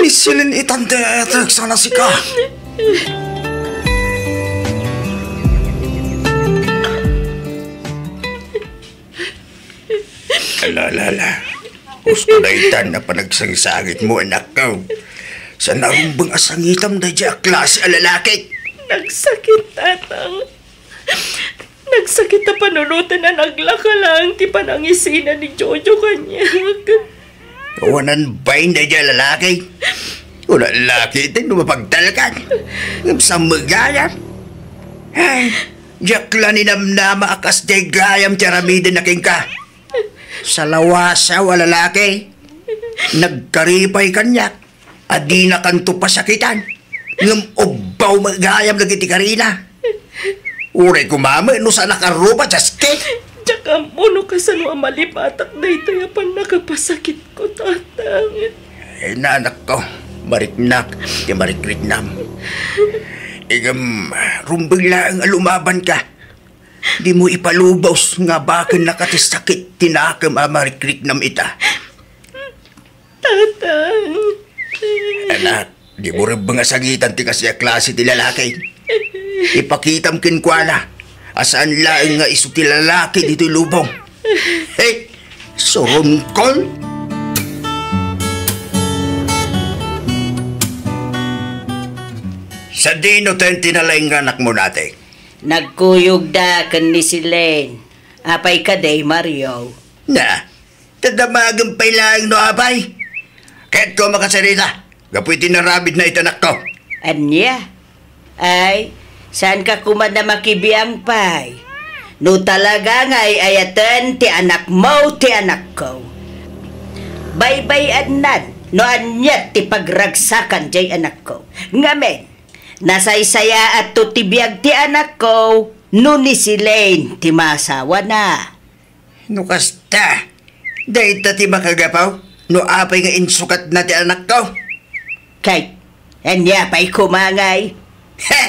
Ni Celine itan ti etek sana sika. Ala, ala, ala. Husto daytan a panagsangsangitmo, anakko. Saan a rumbeng a sangitam daydiay a klase a lalaki. Nagsakit, Tatang. Nagsakit a panunoten a naglaka laeng ti panangisina ni Jojo kaniak. Awanan bain daydiay a lalaki. Wala laki iti no mapagtalkan. Ngem saan met gayam? Ay, diak la ninamnama a kasdiay gayam ti aramidenna kenka. Salawasaw a lalaki. Nagkaripay kaniak a dinakanto pasakitan. Ngem ubbaw met gayam dagiti karina. Uray koma met no saanak a rupa, Chaski. Diak ammo no kasano a malipatak daytoy a pannakapasakitko, Tatang. Ay, anakko, mariknak ti marikriknam. Ngem, rumbeng laeng a lumabanka. Dimo ipalubos nga bakennaka ti sakit ti nakem a marikriknam ita. Tatang. Anak, dimo rebbeng a sangitan ti kasdiay a klase ti lalaki. Ipakitam kenkuana a saan laeng nga isu ti lalaki ditoy lubong. Hey, surungkol! Sadino ten ti nalaing nga anakmo, nate? Nagkuyogda ken ni Celine. Apay kadi, Mario? Na, ta damagem pay laeng no apay. Kayatko a makasarita gapu iti naramidna iti anakko. Ania? Ay, saanka koma a makibiang pay. No talaga nga ay-ayaten ti anakmo ti anakko, baybay-annan no ania ti pagragsakan diay anakko. Ngamin, nasaysayaatto ti biag ti anakko no ni Celine ti maasawana. No kasta, dayta ti makagapu no apay nga insukatna ti anakko. Kay, ania pay koma ngay? He!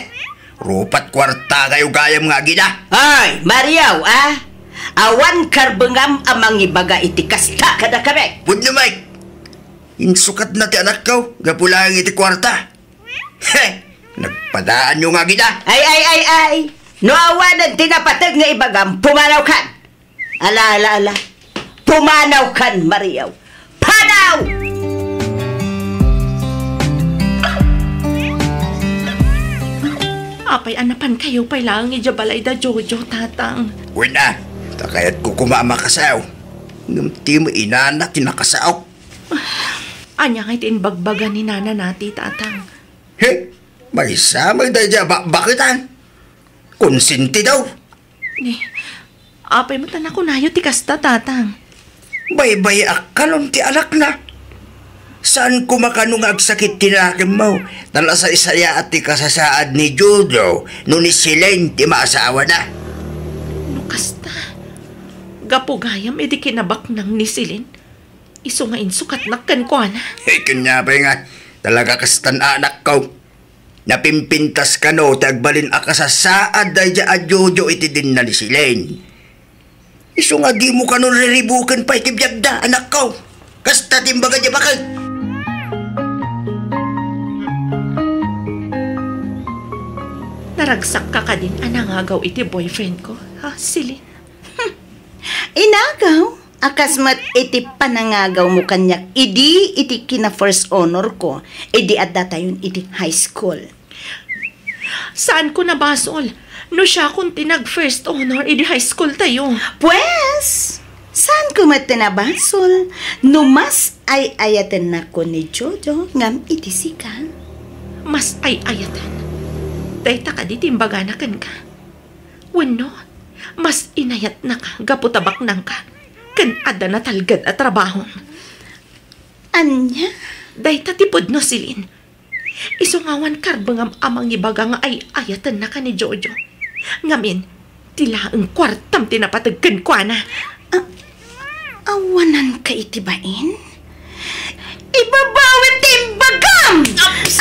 Rupa't kuartakayo gayam nga agina. Ay, Mario, a? Awan karbengam a mangibaga iti kasta kadakami. Pudno, Mike. Insukatna ti anakko gapu laeng iti kuarta. He! Nagpadaanyo nga agina. Ay, ay, ay, ay! No awanen ti napateg nga ibagam, pumanawkan! Ala, ala, ala. Pumanawkan, Mario. Panaw! Apay a napankayo pay laeng idiay balay da Jojo, Tatang? Wen a, ta kayatko koma a makasaw. Ngem ti inana ti nakasaok. Ania ngay ti imbagbaga ni Nana Nati, Tatang? He, maysa met daydiay a bakbaketan. Konsentido. Ni, apay met a nakunayo ti kasta, Tatang? Baybay-ak kanon ti anakna. Saan koma kano nga agsakit ti nakemmo, ta nasaysayaat ti kasasaad ni Jojo no ni Celine ti maasawana. No kasta, gapu gayam idi kinabaknang ni Celine, isu nga insukatnak kenkuana. Ay, ken apay nga, talaga kastan, anakko. Napimpintas kano ti agbalin a kasasaad daydiay a Jojo iti dinna ni Celine. Isu nga dimo kano riribuken pay ti biagda, anakko. Kasta ti imbaga diay baket. Ragsakka kadin a nangagaw iti boyfriend ko, ha, Celine? Inagaw a kas met iti panangagawmo kaniak idi iti kina-first honor ko idi addatayon iti high school. Saanko nabasol no siakon ti nag-first honor idi high school tayo. Pues, saanko met ti nabasol no mas ay-ayatennakon ni Jojo ngem iti sika? Mas ay-ayaten? Dayta kadi ti imbagana kenka? Wenno, mas inayatnaka gapu ta baknangka ken adda natalged a trabahom? Ania? Dayta ti pudno, Celine. Isu nga awan karbengam a mangibaga nga ay-ayatennaka ni Jojo. Ngamin, ti laeng kuartam ti napateg kenkuana. A-, awananka iti bain? Ibabawi ti imbagam! Aps!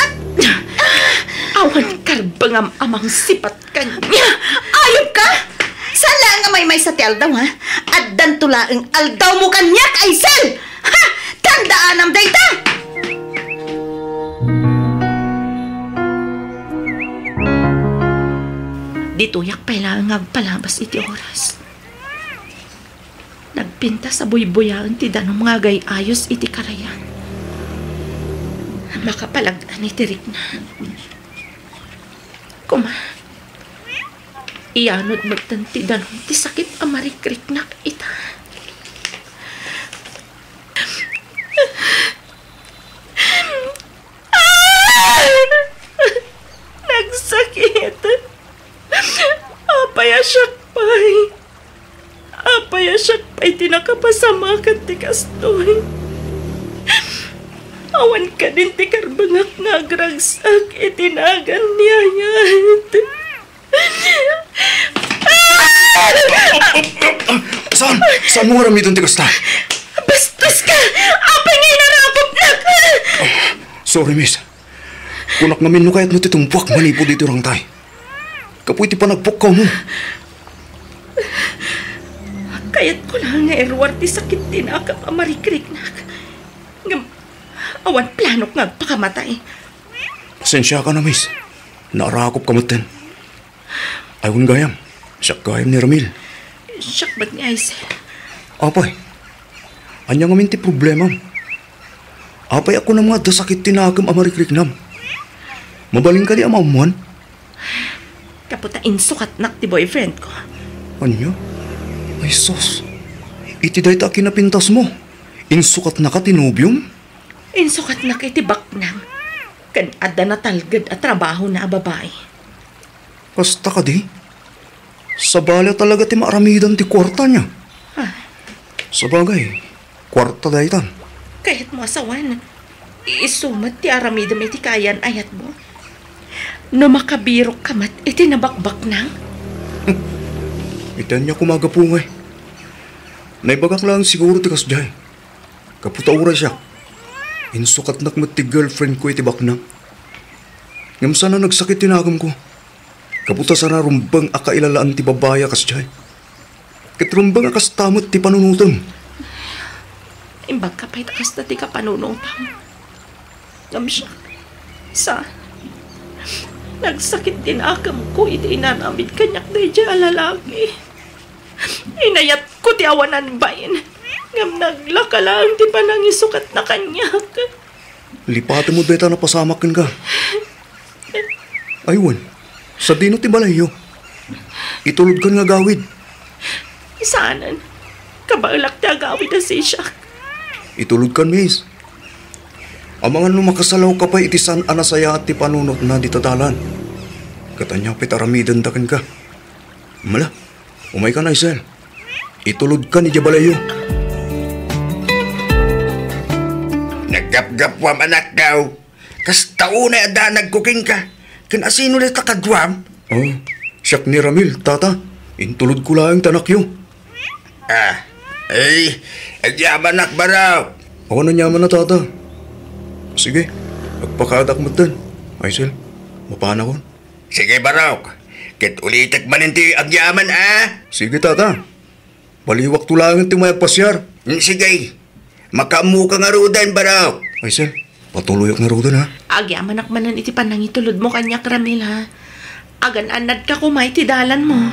Awan karbengam a mangsipat kaniak. Ayupka! Saan laeng a maymaysa ti aldaw, ha? Addanto laeng aldawmo kaniak, Aisel! Ha? Tandaanam dayta! Ditoyak pay laeng nga agpalabas iti oras. Nagpintas a buybuyaen ti danum nga agay-ayos iti karayan. Makapalag-an iti rikna. Koma, iyanod metten ti danum ti sakit a marikriknak ita. Ah! Nagsakit. Apay a siak pay? Apay a siak pay ti nakapasamak iti kastoy? Awan kadin ti karbengak nga agragsak iti nagan ni Ayat. Saan? Saanmo nga aramiden ti kasta? Bastoska! Apay nga inarakupnak? Sorry, miss. Kunak ngamin no kayatmo ti tumpuak manipud iti urangtay. Kapu iti panagpukkawmo. Kayatko laeng nga iruar ti sakit ti nakam a marikriknak. Ngem awan planok nga agpakamatay. Pasensiaka na, miss. Naarakupka metten. Ay, wen gayam. Siak gayam ni Ramil. Siak met ni Aisel. Apay, ania ngamin ti problemam? Apay a kunam nga adda sakit ti nakam a marikriknam? Mabalin kadi a maammuan? Gapu ta insukatnak ti boyfriend ko. Ania? Ay, sus. Iti dayta a kinapintasmo, insukatnaka ti nobiom? Insukatnak iti baknang ken adda natalged a trabahona a babai. Kasta kadi? Sabali a talaga ti maaramidan ti kuarta, ania? Ah. Sabagay, kuarta daytan. Kayatmo a sawen, isu met ti aramidem iti kaayan-ayatmo. No makabirokka met iti nabakbaknang? Iti ania koma a gapu ngay? Naibagak laeng siguro ti kasdiay. Gapu ta uray siak, insukatnak met ti girlfriend ko iti baknang. Ngem saan a nagsakit ti nakemko. Gapu ta saan a rumbeng a kailalaan ti babai a kasdiay. Ket rumbeng a kasta met ti panunotem. Imbagka pay ta kasta ti kapanunotam. Ngem siak, saan. Nagsakit ti nakemko iti inaramid kaniak daydiay a lalaki. Inayatko ti awanan bain, ngem naglaka laeng ti panangisukatna kaniak. Lipatemmo dayta a napasamak kenka. Ay wen, sadino ti balayyo? Itulodkan nga agawid. Saanen. Kabaelak ti agawid a sisiak. Itulodkan, miss. Amangan no makasalawka pay iti saan a nasayaat ti panunotna dita dalan. Ket ania pay ti aramidenda kenka? Mala, umaykan, Aisel. Itulodkan idiay balayyo. Naggapgapuam, anakko. Kasta unay a danagko kenka. Ken asino dayta kaduam? Oh, siak ni Ramil, tata. Intulodko laeng ti anakyo. Ah, ay, agyamanak, barok. Awan aniamanna, tata. Sige, agpakaadak metten. Aisel, mapanakon. Sige, barok. Ket ulitek manen ti agyaman, a? Sige, tata. Baliwakto laengen ti umayag pasiar. Mm, sige. Makaammoka ngaruden, barok. Aisel, patuloyak ngaruden, a? Agyamanak manen iti panangitulodmo kaniak, Ramil, a? Agan-annadka koma iti dalanmo.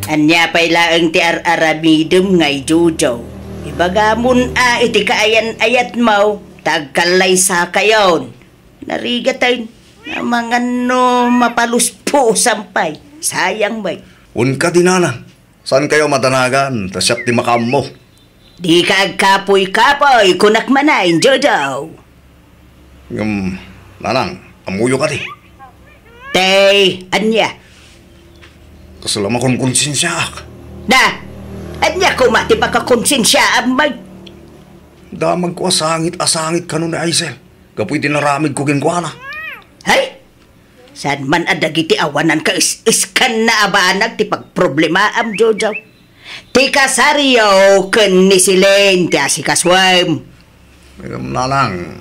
Ania pay laeng ti ar-aramidem ngay, Jojo? Ibagamon a iti kaayan-ayatmo, ta agkallaysakayon. Narigaten, amangan no mapaluspusam pay. Sayang met. Wen kadi, nanang, saankayo madanagan, ta siak ti makaammo. Dika agkapuy-kapuy, kunak manen, Jojo. Ngem, nanang, ammoyo kadi? Tay, ania? Kasla makonkonsensiaak. Da! Ania koma ti pakakonsensiaam, Mike? Damagko a sangit a sangit kano ni Aisel gapu iti naramidko kenkuana. Hay! Saan man a dagiti awanan kaes-eskanna a banag ti pagproblemaam, Jojo. Ti kasaryo ken ni Celine ti asikasuem. Ngem, nanang,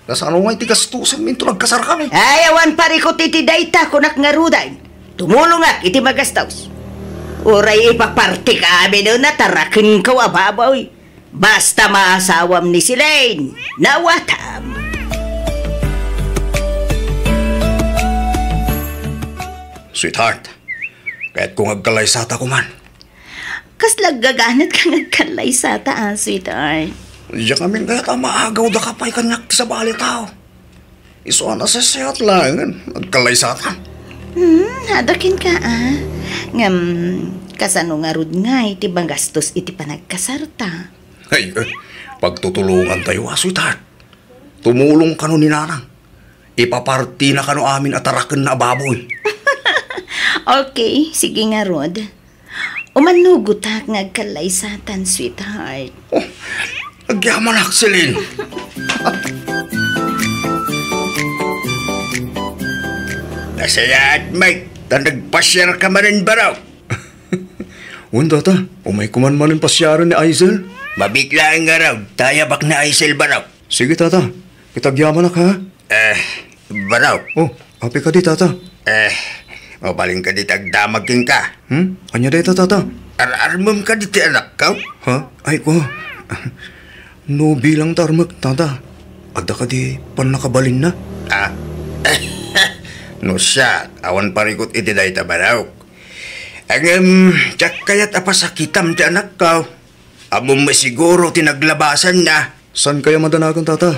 kasano ngay ti gastusen inton agkasarkami? Ay, awan parikut iti dayta, kunak ngaruden. Tumulongak iti magastos. Uray ipapartika amin a tarakenko a baboy. Basta maasawam ni Celine, nawatam. Sweetheart, kayatko nga agkallaysata koman. Kasla aggaganat ka nga agkallaysata, a, sweetheart? Diak amin kayat a maagawda ka pay kaniak ti sabali a tao. Isu a nasasayaat laengen, agkallaysata. Hmm, adakin ka, a. Ngem, kasano ngarud ngay ti magastos iti panagkasarta? Ay, eh, pagtutulongantayo, a, sweetheart. Tumulong kano ni nanang. Ipapartina kano amin a tarakenna a baboy. Okay, sige ngarud. Umannugotak nga agkallaysatan, sweetheart. Oh, agyamanak, Celine. Nasayaat, Mike, ta nagpasiar ka manen, baro. Wen, tata, umayko man manen pasiaren ni Aisel. Mabiit laeng ngarud, ta ayabak ni Aisel, baro. Sige, tata. Ket agyamanak, ha? Eh, baro. Oh, apay kadi, tata? Eh, mabalin kadi ti agdamag kenka? Hmm? Ania dayta, tata? Ar-armem kadi ti anakko? Ha? Ay, ko. No bilang ta armek, tata. Adda kadi pannakabalinna? Ah. No siak, awan parikut iti dayta, baro. Ngem, diak kayat a pasakitam ti anakko. Ammom met siguro ti naglabasanna. Saankayo a madanagan, tata?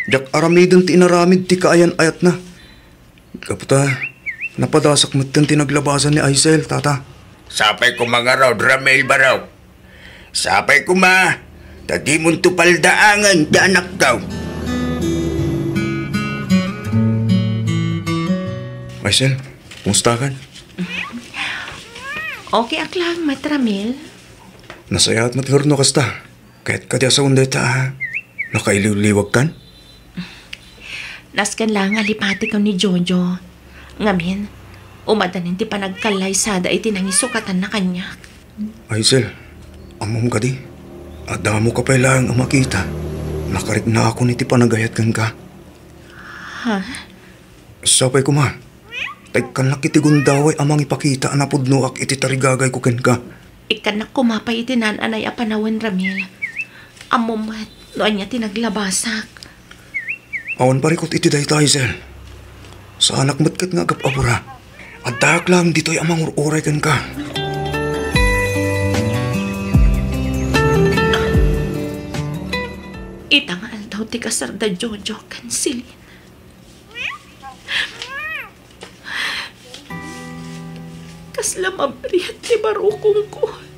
Diak aramiden ti inaramid ti kaayan-ayatna. Gapu ta, napadasak metten ti naglabasan ni Aisel, tata. Sapay koma ngarud, Ramil, baro. Sapay koma, ta dimonto paldaangen ti anakko. Aisel, kumustakan? Okay ak laeng met, Ramil. Nasayaat met ngarud no kasta. Kayat kadi a sawen dayta a nakailiwliwagkan? Nasken laeng a lipatikon ni Jojo. Ngamin, umadanin ti panagkallaysada iti nangisukatanna kaniak. Aisel, ammom kadi, adda mo ka pay laeng a makita. Nakariknaakon iti panagayat kenka. Ha? Sapay koma, ta ikkannak iti gundaway a mangipakita a napudnoak iti tarigagayko kenka. Ikkannak koma pay iti naan-anay a panawen, Ramil. Ammom met no ania ti naglabasak. Awan parikut iti dayta, Aisel. Saanak met ket nga agap-apura. Addaak laeng ditoy a mangur-uray kenka. Ita nga aldaw ti kasarda Jojo ken Celine. Kasla mabriat ti barukongko.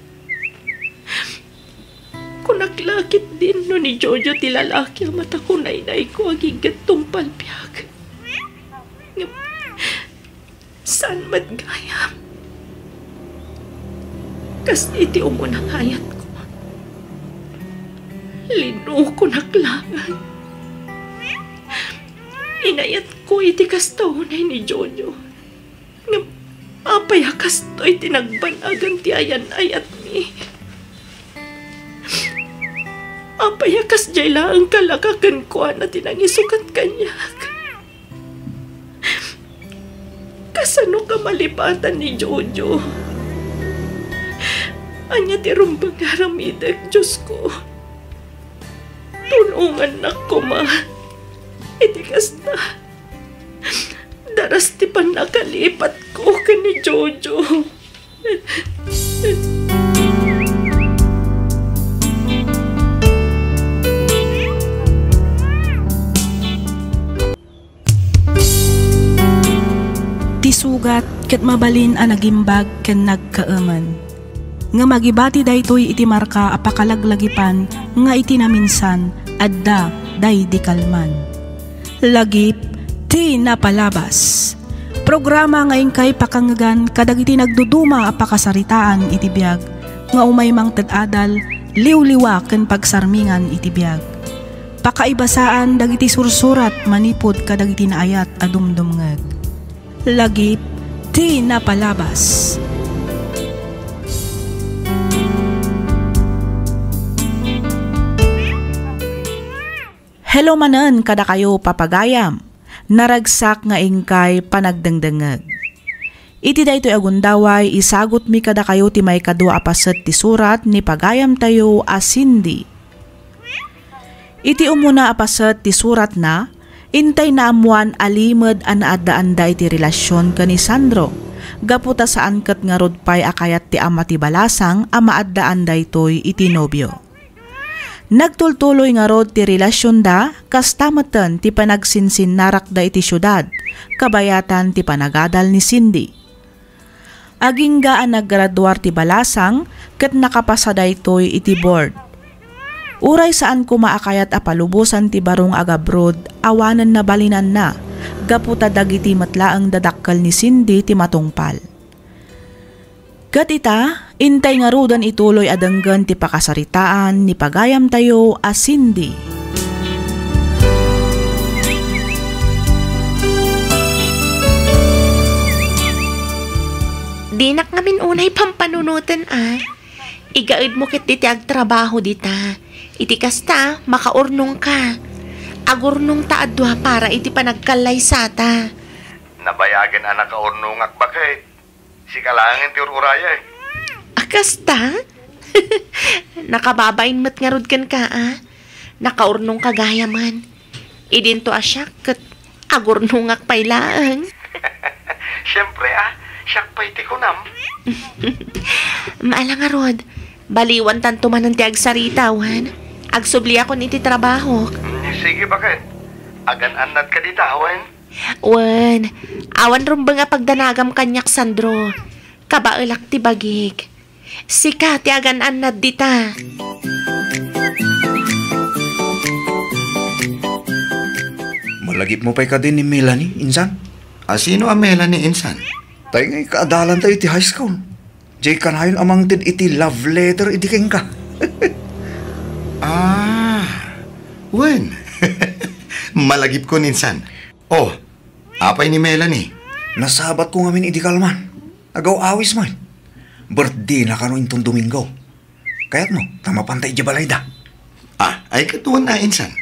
Kunak la ketdin no ni Jojo ti lalaki a matakunaynayko agingga tungpal biag. Ngem, saan met gayam. Kas iti umuna nga ayatko, linukonak laeng. Inayatko iti kasta unay ni Jojo. Ngem apay a kastoy ti nagbanagan ti ayan-ayatmi? Apay a kasdiay laeng kalaka kenkuana ti nangisukat kaniak? Kasano ka malipatan ni Jojo? Ania ti rumbeng nga aramidek, Diosko? Tulongannak koma iti kasta. Daras ti pannakalipatko ken ni Jojo. Ti sugat ket mabalin a nagimbag ken nagkaemen. Ngem agibati daytoy iti marka a pakalaglagipan nga iti naminsan, adda daydi kalman. Lagip ti napalabas. Programa nga inkay pakangngegan kadagiti nagduduma a pakasaritaan iti biag, nga umay mangted adal, liwliwa ken pagsarmingan iti biag. Pakaibasaan dagiti sursurat manipud kadagiti naayat a dumdumngeg. Lagip ti napalabas. Hello manen kadakayo, papagayam. Naragsak nga inkay panagdengdengngeg. Iti daytoy a gundaway, isagutmi kadakayo ti maikadua a paset ti surat ni pagayamtayo a Cindy. Iti umuna a paset ti suratna, intay naammoan a limed a naaddaanda iti relasion ken ni Sandro, gapu ta saan ket ngarud pay a kayat ti ama ti balasang a maaddaan daytoy iti nobio. Nagtultuloy ngarud ti relasionda, kasta metten ti panagsinsinnarakda iti siudad, kabayatan ti panagadal ni Cindy. Agingga a naggraduar ti balasang ket nakapasa daytoy iti board. Uray saan koma a kayat a palubosan ti baro nga agabrod, awanen nabalinanna, gapu ta dagiti met laeng dadakkel ni Cindy ti matungpal. Ket ita, intay ngaruden ituloy a denggen ti pakasaritaan ni pagayamtayo a Cindy. Dinak ngamin unay pampanunoten a. Igaedmo ket diti agtrabaho dita. Iti kasta, makaurnongka. Agurnongta a dua para iti panagkallaysata. Nabayagen a nakaurnongak, baket. Sika laengen ti ur-uraya, eh. A, kasta? Nakababain met ngarud kenka, a. Nakaurnongka gayamen. Idinto a siak ket agurnongak pay laeng. Siempre, a. Siak pay ti kunam. Maala ngarud. Baliwantanto manen ti agsarita, wen. Agsubliakon iti trabahok. Mm, sige, baket. Agan-annadka dita, wen? Wen, awan rumbeng a pagdanagam kaniak, Sandro. Kabaelak ti bagik. Sika ti agan-annad dita. Malagipmo pay kadi ni Melanie, insan? A, sino a Melanie, insan? Tay nga ikaadalantayo iti high school. Jay kanayon a mangted iti love letter idi kenka. Ah, wen. Malagipkon, insan. Oh, apay ni Melanie? Nasabatko ngamin idi kalman. Agaw-awis man. Birthdayna kano inton Domingo. Kayatmo, ta mapanta idiay balayda. Ah, ay, ket wen a, insan.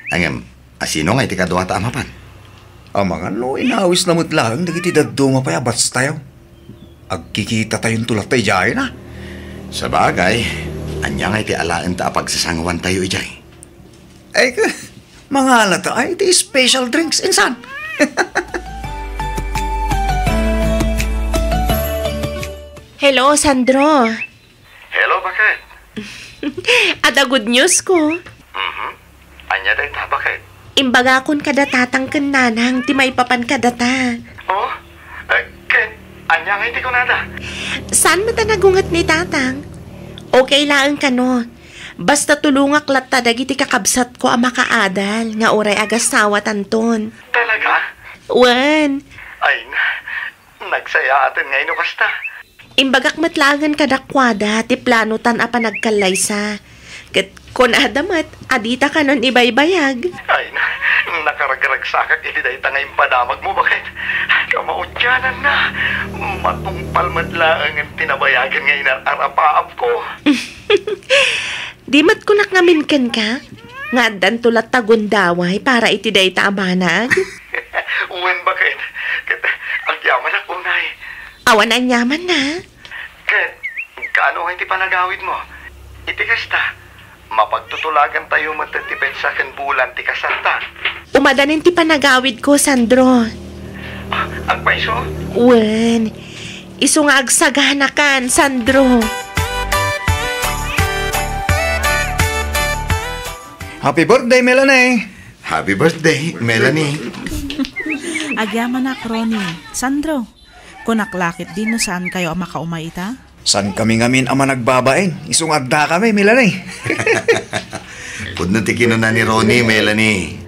Ngem, a, sino nga iti kaduata a mapan? Amangan no inawisna met laeng dagiti dadduma pay a batchtayo. Agkikitatayon latta idiay, a. Sabagay, ania nga iti alaenta a pagsasanguantayo idiay? Ay, ka, mangalata ay iti special drinks, insan. Hello, Sandro. Hello, baket? Adda good news ko. Mhm. Ania dayta, baket? Imbagakon kada tatang ken nanang ti maipapan kadata. Oh? Eh, ket ania nga iti kunada? Saan met a nagunget ni tatang? Okay laeng kano. Basta tulongak latta dagiti kakabsatko a makaadal nga uray agasawatanton. Talaga? Wen. Ay, na, nagsayaaten ngay no kasta. Imbagak met laengen kadakuada ti planotan a panagkallaysa. Ket kunada met a dita kanon ibaybayag. Ay, na, nakaragragsakak iti dayta nga impadamagmo, baket. Kamaudiananna, matungpal met laengen ti nabayagen nga inar-arapaapko. Di met kunak ngamin kenka, nga addanto latta gundaway para iti dayta a banag? Wen, baket. Ket agyamanak unay. Awan aniamanna. Ket kaano ngay ti panagawidmo? Iti kasta, mapagtutulagantayo met ti petsa ken bulan ti kasarta. Umadanin ti panagawidko, Sandro. Ah, Agpayso? Wen, isu nga agsaganakan, Sandro. Happy birthday, Melanie! Happy birthday, Melanie! Agyamanak, Ronnie. Sandro, kunak lakit din no saan kayo a makaumay ita? Saan kami ngamin a managbabain? Isu nga adda kami, Melanie. Pudno ti kinuna ni Ronnie, Melanie.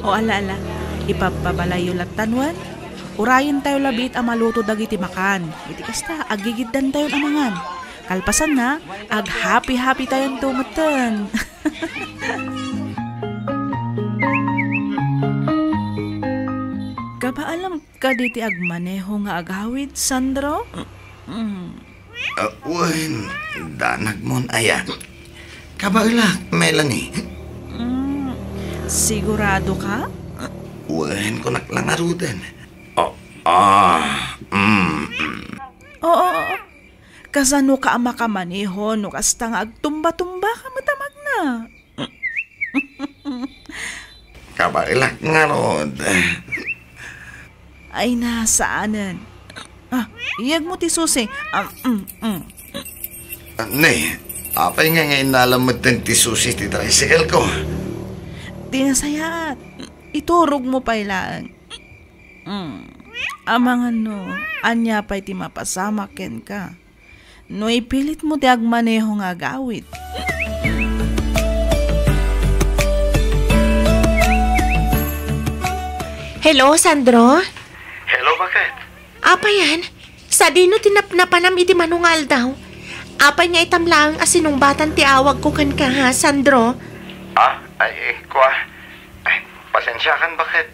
O, ala, ala. Ipabbabalayyo lattan, wen? Urayen tayo labit a maluto dagiti makan. Iti kasta, aggigiddan tayon a mangan. Kalpasanna, ag-happy-happy tayon to metten. Kabaalam kadi ti agmaneho nga agawid, Sandro? Mm. Ah, wen, danagmon aya. Kabaelak, Melanie. Mm, sigurado ka? Wen, kunak la ngaruden. Oh, ah, mm, mm. Oo, oo. Kasano ka a makamaneho no kasta nga agtumba-tumba ka met a magna? Kabaelak ngarud. Ay, na, saanen. Ah, iyegmo ti susi. Ah, mm, mm. Ah, ne, apay nga nga innalam metten ti susi ti tricycle ko? Di nasayaat. Iturogmo pay laeng. Mm. Amangan no, ania pay ti mapasamak kenka? No ipilitmo ti agmaneho nga agawid. Hello, Sandro? Hello, bakit? Apayan, sadino ti napnapanam iti mano nga aldaw? Apay nga itam laeng a sinungbatan ti awagko kenka, ha, Sandro? Ah, ay, eh, kua. Ay, pasensiakan, bakit?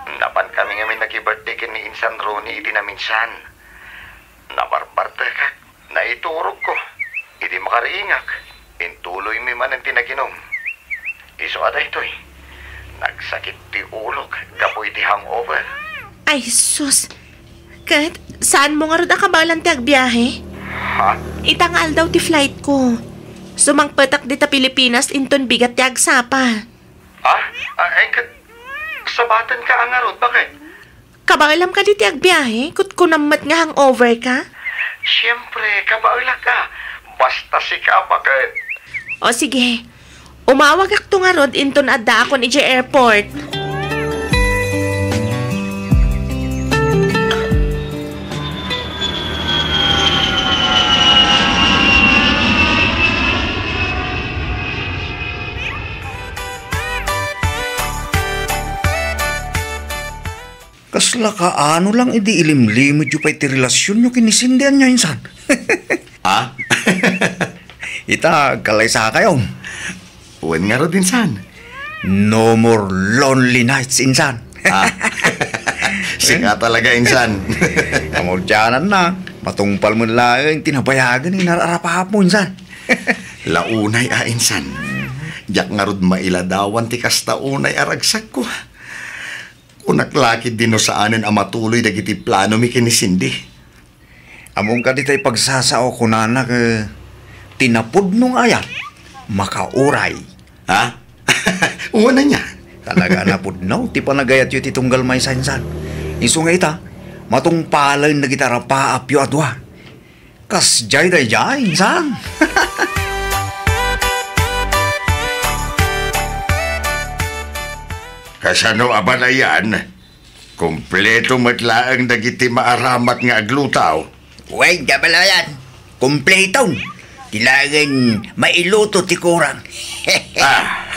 Napan kami ngamin naki-birthday ken ni Insan Ronnie iti naminsan. Nabarbartekak, naiturogko. Idi makariingak, intuloymi manen ti naginom. Isu a daytoy, nagsakit ti ulok gapu iti hangover. Ay, sus! Ket, saanmo ngarud a kabaelan ti agbiahe? Ha? Ita nga aldaw ti flight ko. Sumangpetak dita Pilipinas inton bigat ti agsapa. Ah? Ah, ay, ket, sabatenka a ngarud, bakit? Kabaelam kadi ti agbiahe? Kutkunam met nga hangover ka? Siyempre, kabaelak a. Basta sika, bakit? O sige, umawagakto ngarud inton addaakon idiay airport. Kasla kaano lang idi ilimlimedyo pay ti relasionyo ken ni Cindy, ania, insan? Ah? Ita, agkalaysakayo. Wen ngarud, insan. No more lonely nights, insan. Ah. Sika talaga, insan. Kamurtiananna, matungpal met laeng ti nabayagen nga inararapapmo, insan. La unay a, insan. Diak ngarud mailadawan ti kasta unay a ragsakko. Kunak la ketdi no saanen a matuloy dagiti planomi ken ni Cindy. Ammom kadi tay pagsasao, kunanak, eh, ti napudno nga ayat, makauray. Ha? Wen ania? Talaga a napudno ti panagayatyo iti tunggal maysa, insan. Isu nga ita, matungpalen dagiti arapaapyo a dua. Kasdiay daydiay, insan. Kasano a balayan? Kompleto met laeng dagiti maaramat nga aglutaw. Wen, abalayan. Kompleto. Kailangan mailuto ti kurang. Ah.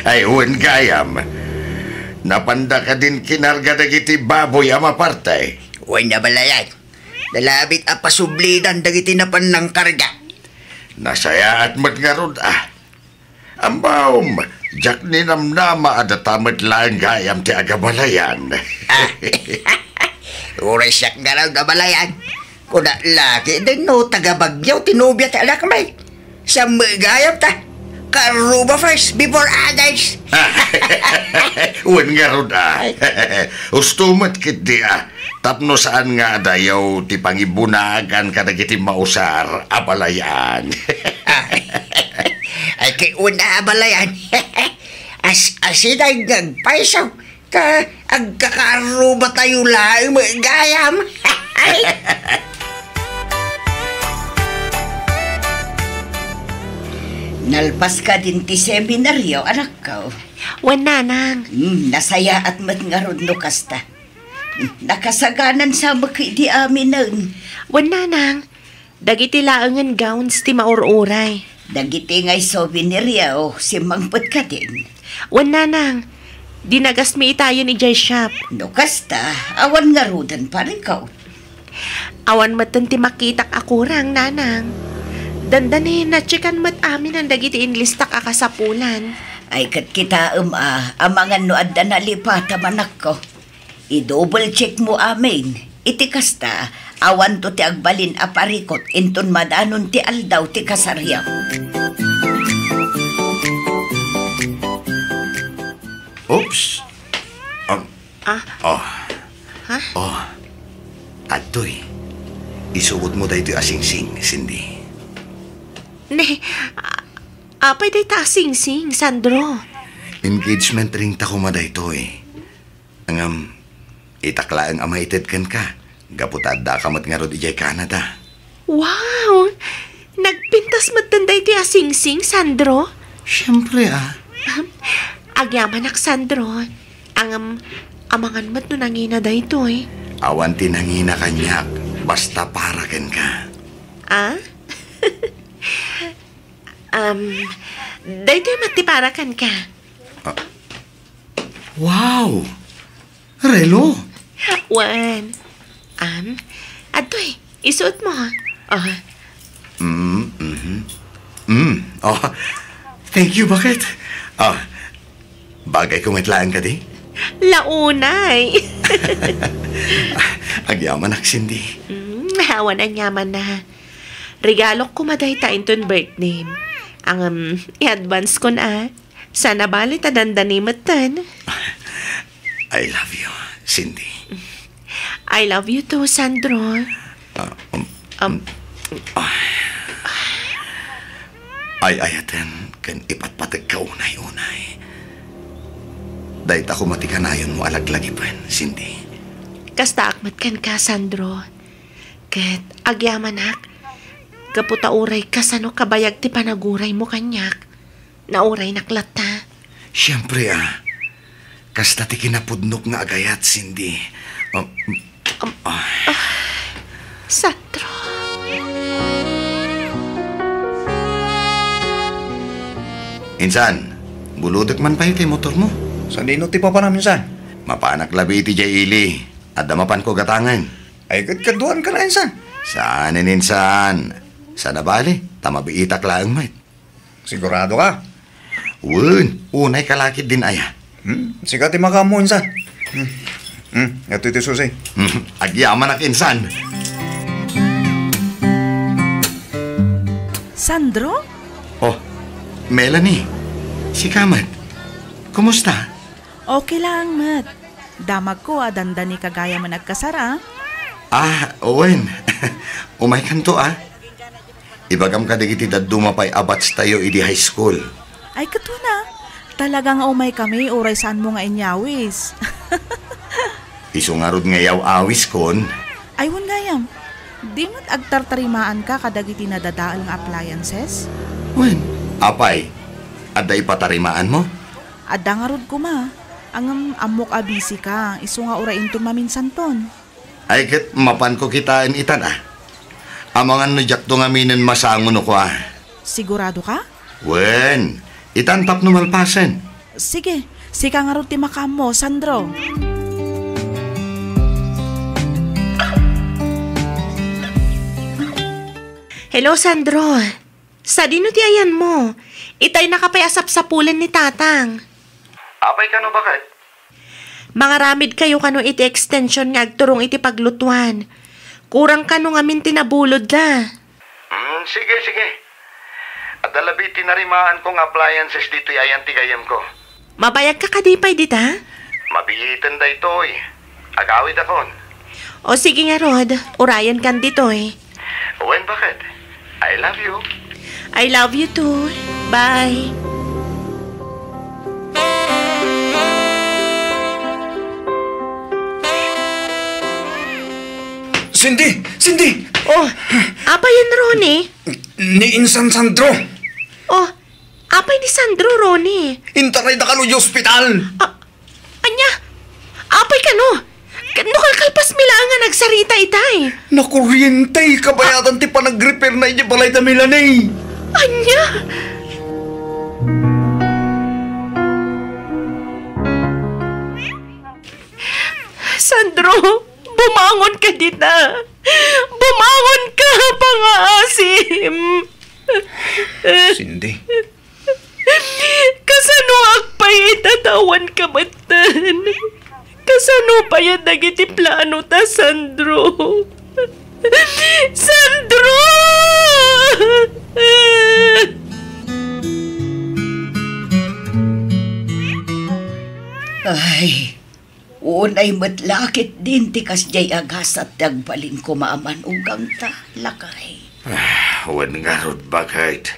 Ay, wen gayam. Napanda kadin kinarga dagiti baboy a maparte? Wen, abalayan. Nalabit a pasublidan dagiti napan nangkarga. Nasayaat met ngarud a. Ammom, diak ninamnama a data met laeng gayam ti agabalayan. Ah. Uray siak ngarud abalayan. Kuna la ketdin no taga Baguio ti nobia ti anakmi. Siak met gayam ta. Karuba first before others. Wen ngarud a. Husto met ketdi a. Tapno saan nga adayo ti pangibunagan kadagiti mausar a balayan. Ay, kay una a balayan. As-, asidag nga agpayso. Ta, Agkakaarrubatayo laeng gayam. Nalpas kadin ti seminaryo, anakko? Wen, nanang. Hmm, nasayaat met ngarud no kasta. Hmm, nakasaganan sa met idi aminen. Wen, nanang. Dagiti laengen gowns ti maur-uray. Dagiti ngay souvenir, o, simmangpet kadin? Wen, nanang. Dinagasmi itayen idiay shop. No kasta, awan ngaruden, parikot. Awan metten ti makitak a kurang, nanang. Dandani, natsekan met aminen dagiti inlistak a kasapulan. Ay, ket kitaem a, amangan no adda nalipatam, anakko. I-double check mo amin. Iti kasta, awanto ti agbalin a parikot inton madanon ti aldaw ti kasaryo. Oops. Um, Ah? Oh. Ha? Oh. Adtoy. Isuot mo daytoy a singsing, Cindy. Ne, a-, apay dayta a singsing, Sandro? Engagement ring ta koma daytoy. Ngem, itak laeng a maited kenka, gapu ta addaka met ngarud idiay Canada. Wow! Nagpintas metten daytoy a singsing, Sandro? Siempre, a. Agyamanak, Sandro. Ngem, amangan met no nangina daytoy. Awan ti nangina kaniak, basta para kenka. A? Um, daytoy met ti para kenka. A. Wow! Relo! Wen. Am, adtoy, isuot mo. Oh. Mm, mhm. Mm, oh. Thank you, bakit? Oh. Bagay ko met laeng kadi? Launay. Agyamanak, Cindy. Mm, awan aniamanna. Regalok koma dayta inton birthday. Ngem, i-advance kon a. Sana bali ta dandani metten. I love you, Cindy. I love you too, Sandro. Ah, um, Um, um, ah. Ay-ayaten ken ipatpategka unay-unay. Dayta koma ti kanayonmo a laglagipen, Cindy. Kastaak met kenka, Sandro. Ket agyamanak, gapu ta uray kasano kabayag ti panaguraymo kaniak. Nauraynak latta. Siempre, a. Kasta ti kinapudnok nga agayat, Cindy. Um, Um, ah. Ah, Sandro. Insan, bulodek man pay ti motormo. Sadino ti papanam, insan? Mapanak labi iti diay ili. Adda mapanko gatangen. Ay, ket kaduan ka na, insan. Saanen, insan. Sana bali, ta mabiitak laeng met. Sigurado ka? Wen, unay ka la ketdin aya. Hmm, sika ti makaammo, insan. Hmm. Hmm, adtoy ti susi. Hmm, agyamanak, insan. Sandro? Oh, Melanie. Sika met. Kumusta? Okay lang, met. Damagko a dandanika gayamen agkasar, a. Ah, wen. Umaykanto, a. Ibagam kadagiti dadduma pay a batch tayo idi high school. Ay, ket wen a. Talaga nga umaykami uray saanmo nga inyawis. Isu ngarud nga iyaw-awiskon. Ay, wen gayam. Di met agtartarimaanka kadagiti nadadael nga appliances? Wen, apay, adda ipatarimaanmo? Adda ngarud koma. Ngem ammok a busy ka, isu nga uray inton maminsanton. Ay, ket mapanko kitaen itan, a. Amangan no diakto ngaminen masango no kua. Sigurado ka? Wen, itan tapno malpasen. Sige, sika ngarud ti makaammo, Sandro. Hello, Sandro. Sadino ti ayanmo? Itaynaka pay a sapsapulen ni Tatang. Apay kano, baket? Mangaramidkayo kano iti extension nga agturong iti paglutuan. Kurang kano ngamin ti nabulodda. Hmm, sige, sige. Adda labi ti narimaanko nga appliances ditoy ayan ti gayyemko. Mabayagka kadi pay dita? Mabiiten daytoy. Agawidakon. O sige ngarud, urayenkan ditoy. Wen, baket? I love you. I love you too. Bye. Cindy! Cindy! Oh, apay ni Ronnie? Ni insan Sandro. Oh, apay ni Sandro, Ronnie? Intarayda kano iti ospital. Ah, ania? Apay kano? Ka-, no kalkalpasmi laeng nga nagsarita itay. Nakuriente, kabayatan ti panagrepairna iti balayda, Melanie. Ania? Sandro, bumangon ka dita. Bumangon ka, pangaasim. Cindy. Kasano ak pay itatawan ka metten? Kasano pay dagiti plano ta, Sandro? Sandro! Ay, unay met la ketdin ti kasdiay a gasat ti agbalin koma a manugangta, lakay. Ah, wen ngarud, baket.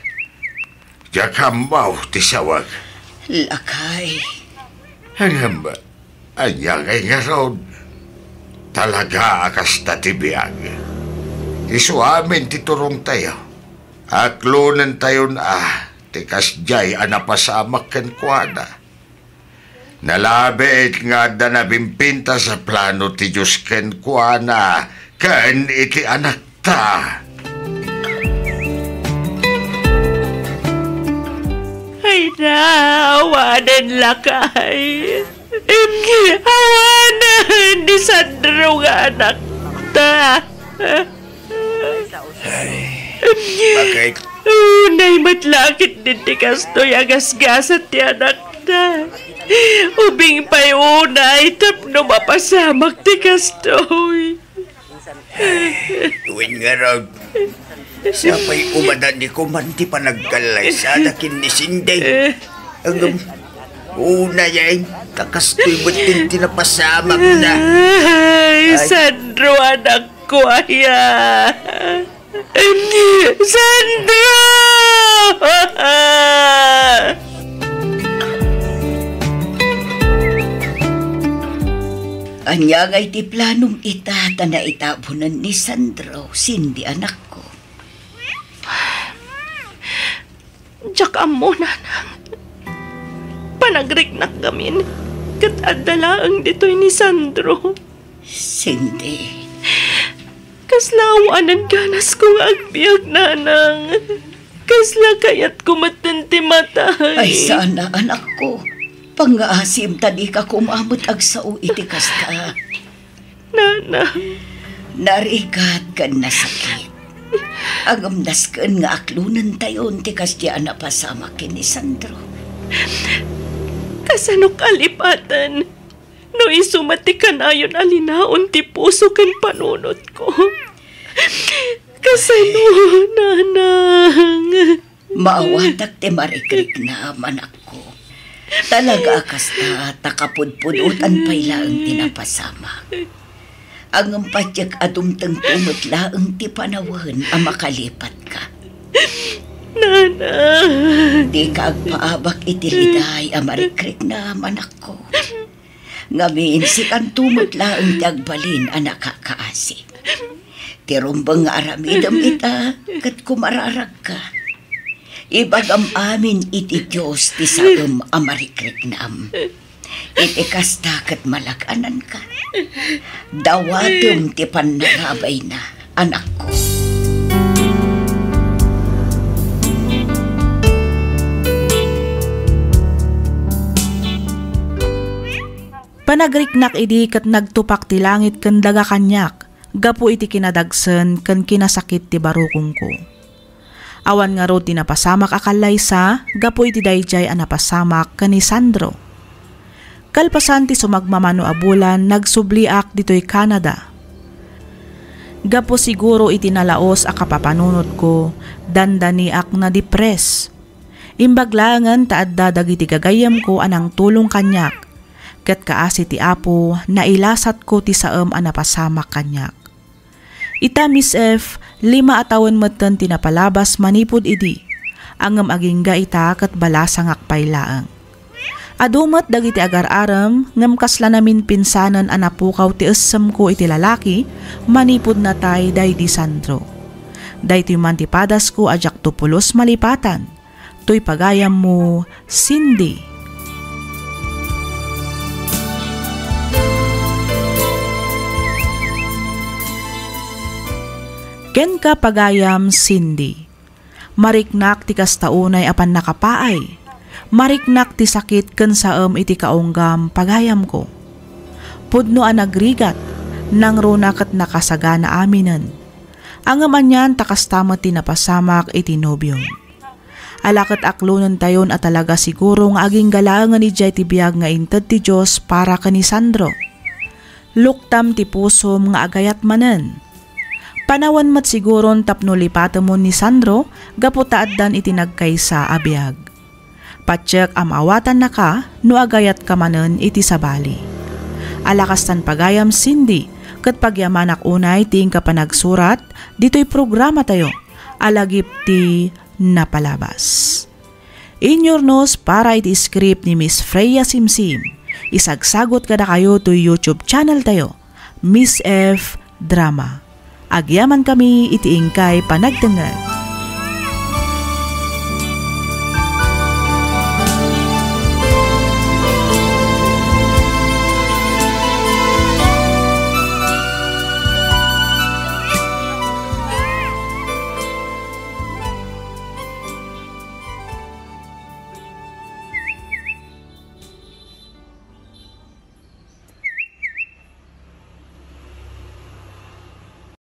Diak ammo ti sawag. Lakay. Ngem, ania ngay ngarud? Talaga a kasta ti biag. Isu amin ti turongtayo. Aklonentayon a ti kasdiay a napasamak kenkuana. Nalabit nga adda napimpintas a plano ti Dios kenkuana ken iti anakta. Ay na, awanen, lakay. Awanen ni Sandro nga anakta. Ay, bakit? Unay met la ketdin ti kastoy a gasgasat ti anakta. Ubing pay unay tapno mapasamak ti kastoy. Wen ngarud, sapay umadani koman ti panagkallaysada ken ni Cindy. Ngem, unay, ta kastoy met ti napasamakna. Ay, Sandro, anak ko aya. Sandro! Ania ngay ti planom ita ta naitabunen ni Sandro, Cindy, anakko? Diak ammo, nanang. Panagriknak ngamin ket adda laeng ditoy ni Sandro. Cindy. Kasla awanen ganasko nga agbiag, nanang. Kasla kayatko metten ti matay. Ay, sana, anakko. Pangngaasim ta dika koma met agsao iti kasta. Nanang. Narigat ken nasakit. Ngem nasken nga aklonentayon ti kasdiay a napasamak ken ni Sandro. Kasano kalipaten no isu met ti kanayon a linaon ti puso ken panunotko? Kasano, nanang? Maawatak ti marikriknam, anakko. Talaga a kasta, ta kapudpudotan pay laeng ti napasamak. Ngem patiek a dumtengto met laeng ti panawen a makalipatka. Nanang! Dika agpaabak iti liday a marikriknam, anakko. Ngamin, sikanto met laeng ti agbalin a nakakaasi. Ti rumbeng nga aramidem ita, ket kumararagka. Ibagam amin iti Dios ti saem a marikriknam. Iti kasta ket malag-ananka. Dawatem ti pannarabayna, anakko. Panagriknak idi ket nagtupak ti langit ken daga kaniak gapu iti kinadagsen ken kinasakit ti barukongko. Awan ngarud ti napasamak a kallaysa gapu iti daydiay a napasamak ken ni Sandro. Kalpasan ti sumagmamano a bulan, nagsubliak ditoy Canada. Gapu siguro iti nalaos a kapapanunotko, dandaniak nadipres. Imbag laengen ta adda dagiti gagayyemko a nangtulong kaniak, ket kaasi ti Apo, nailasatko ti saem a napasamak kaniak. Ita, Miss F, lima a tawen metten ti napalabas manipud idi, ngem agingga ita ket balasangak pay laeng. Adu met dagiti agar-arem ngem kasla naminpinsanen a napukaw ti essemko iti lalaki manipud natay daydi Sandro. Daytoy man ti padasko a diakto pulos malipatan. Toy pagayammo, Cindy. Kenka, pagayam Cindy. Mariknak ti kasta unay a pannakapaay. Mariknak ti sakit ken saem iti kaunggam, pagayamko. Pudno a nagrigat, nangruna ket nakasagana aminen. Ngem anian ta kasta met ti napasamak iti nobiom. Ala ket aklonentayon a talaga siguro nga agingga laengen idiay ti biag nga inted ti Dios para ken ni Sandro. Luktam ti pusom nga agayat manen. Panawen met siguron tapno lipatemon ni Sandro gapu ta addan iti nagkaysa a biag. Patiek a maawatannaka no agayatka manen iti sabali. Ala kastan, pagayam Cindy, ket pagyamanak unay ti inka panagsurat ditoy programatayo a Lagip ti Napalabas. Inyurnos para iti script ni Miss Freya Simsim. Isagsagot kadakayo toy YouTube channel tayo, Miss F Drama. Agyaman kami iti inkay panagdengngeg.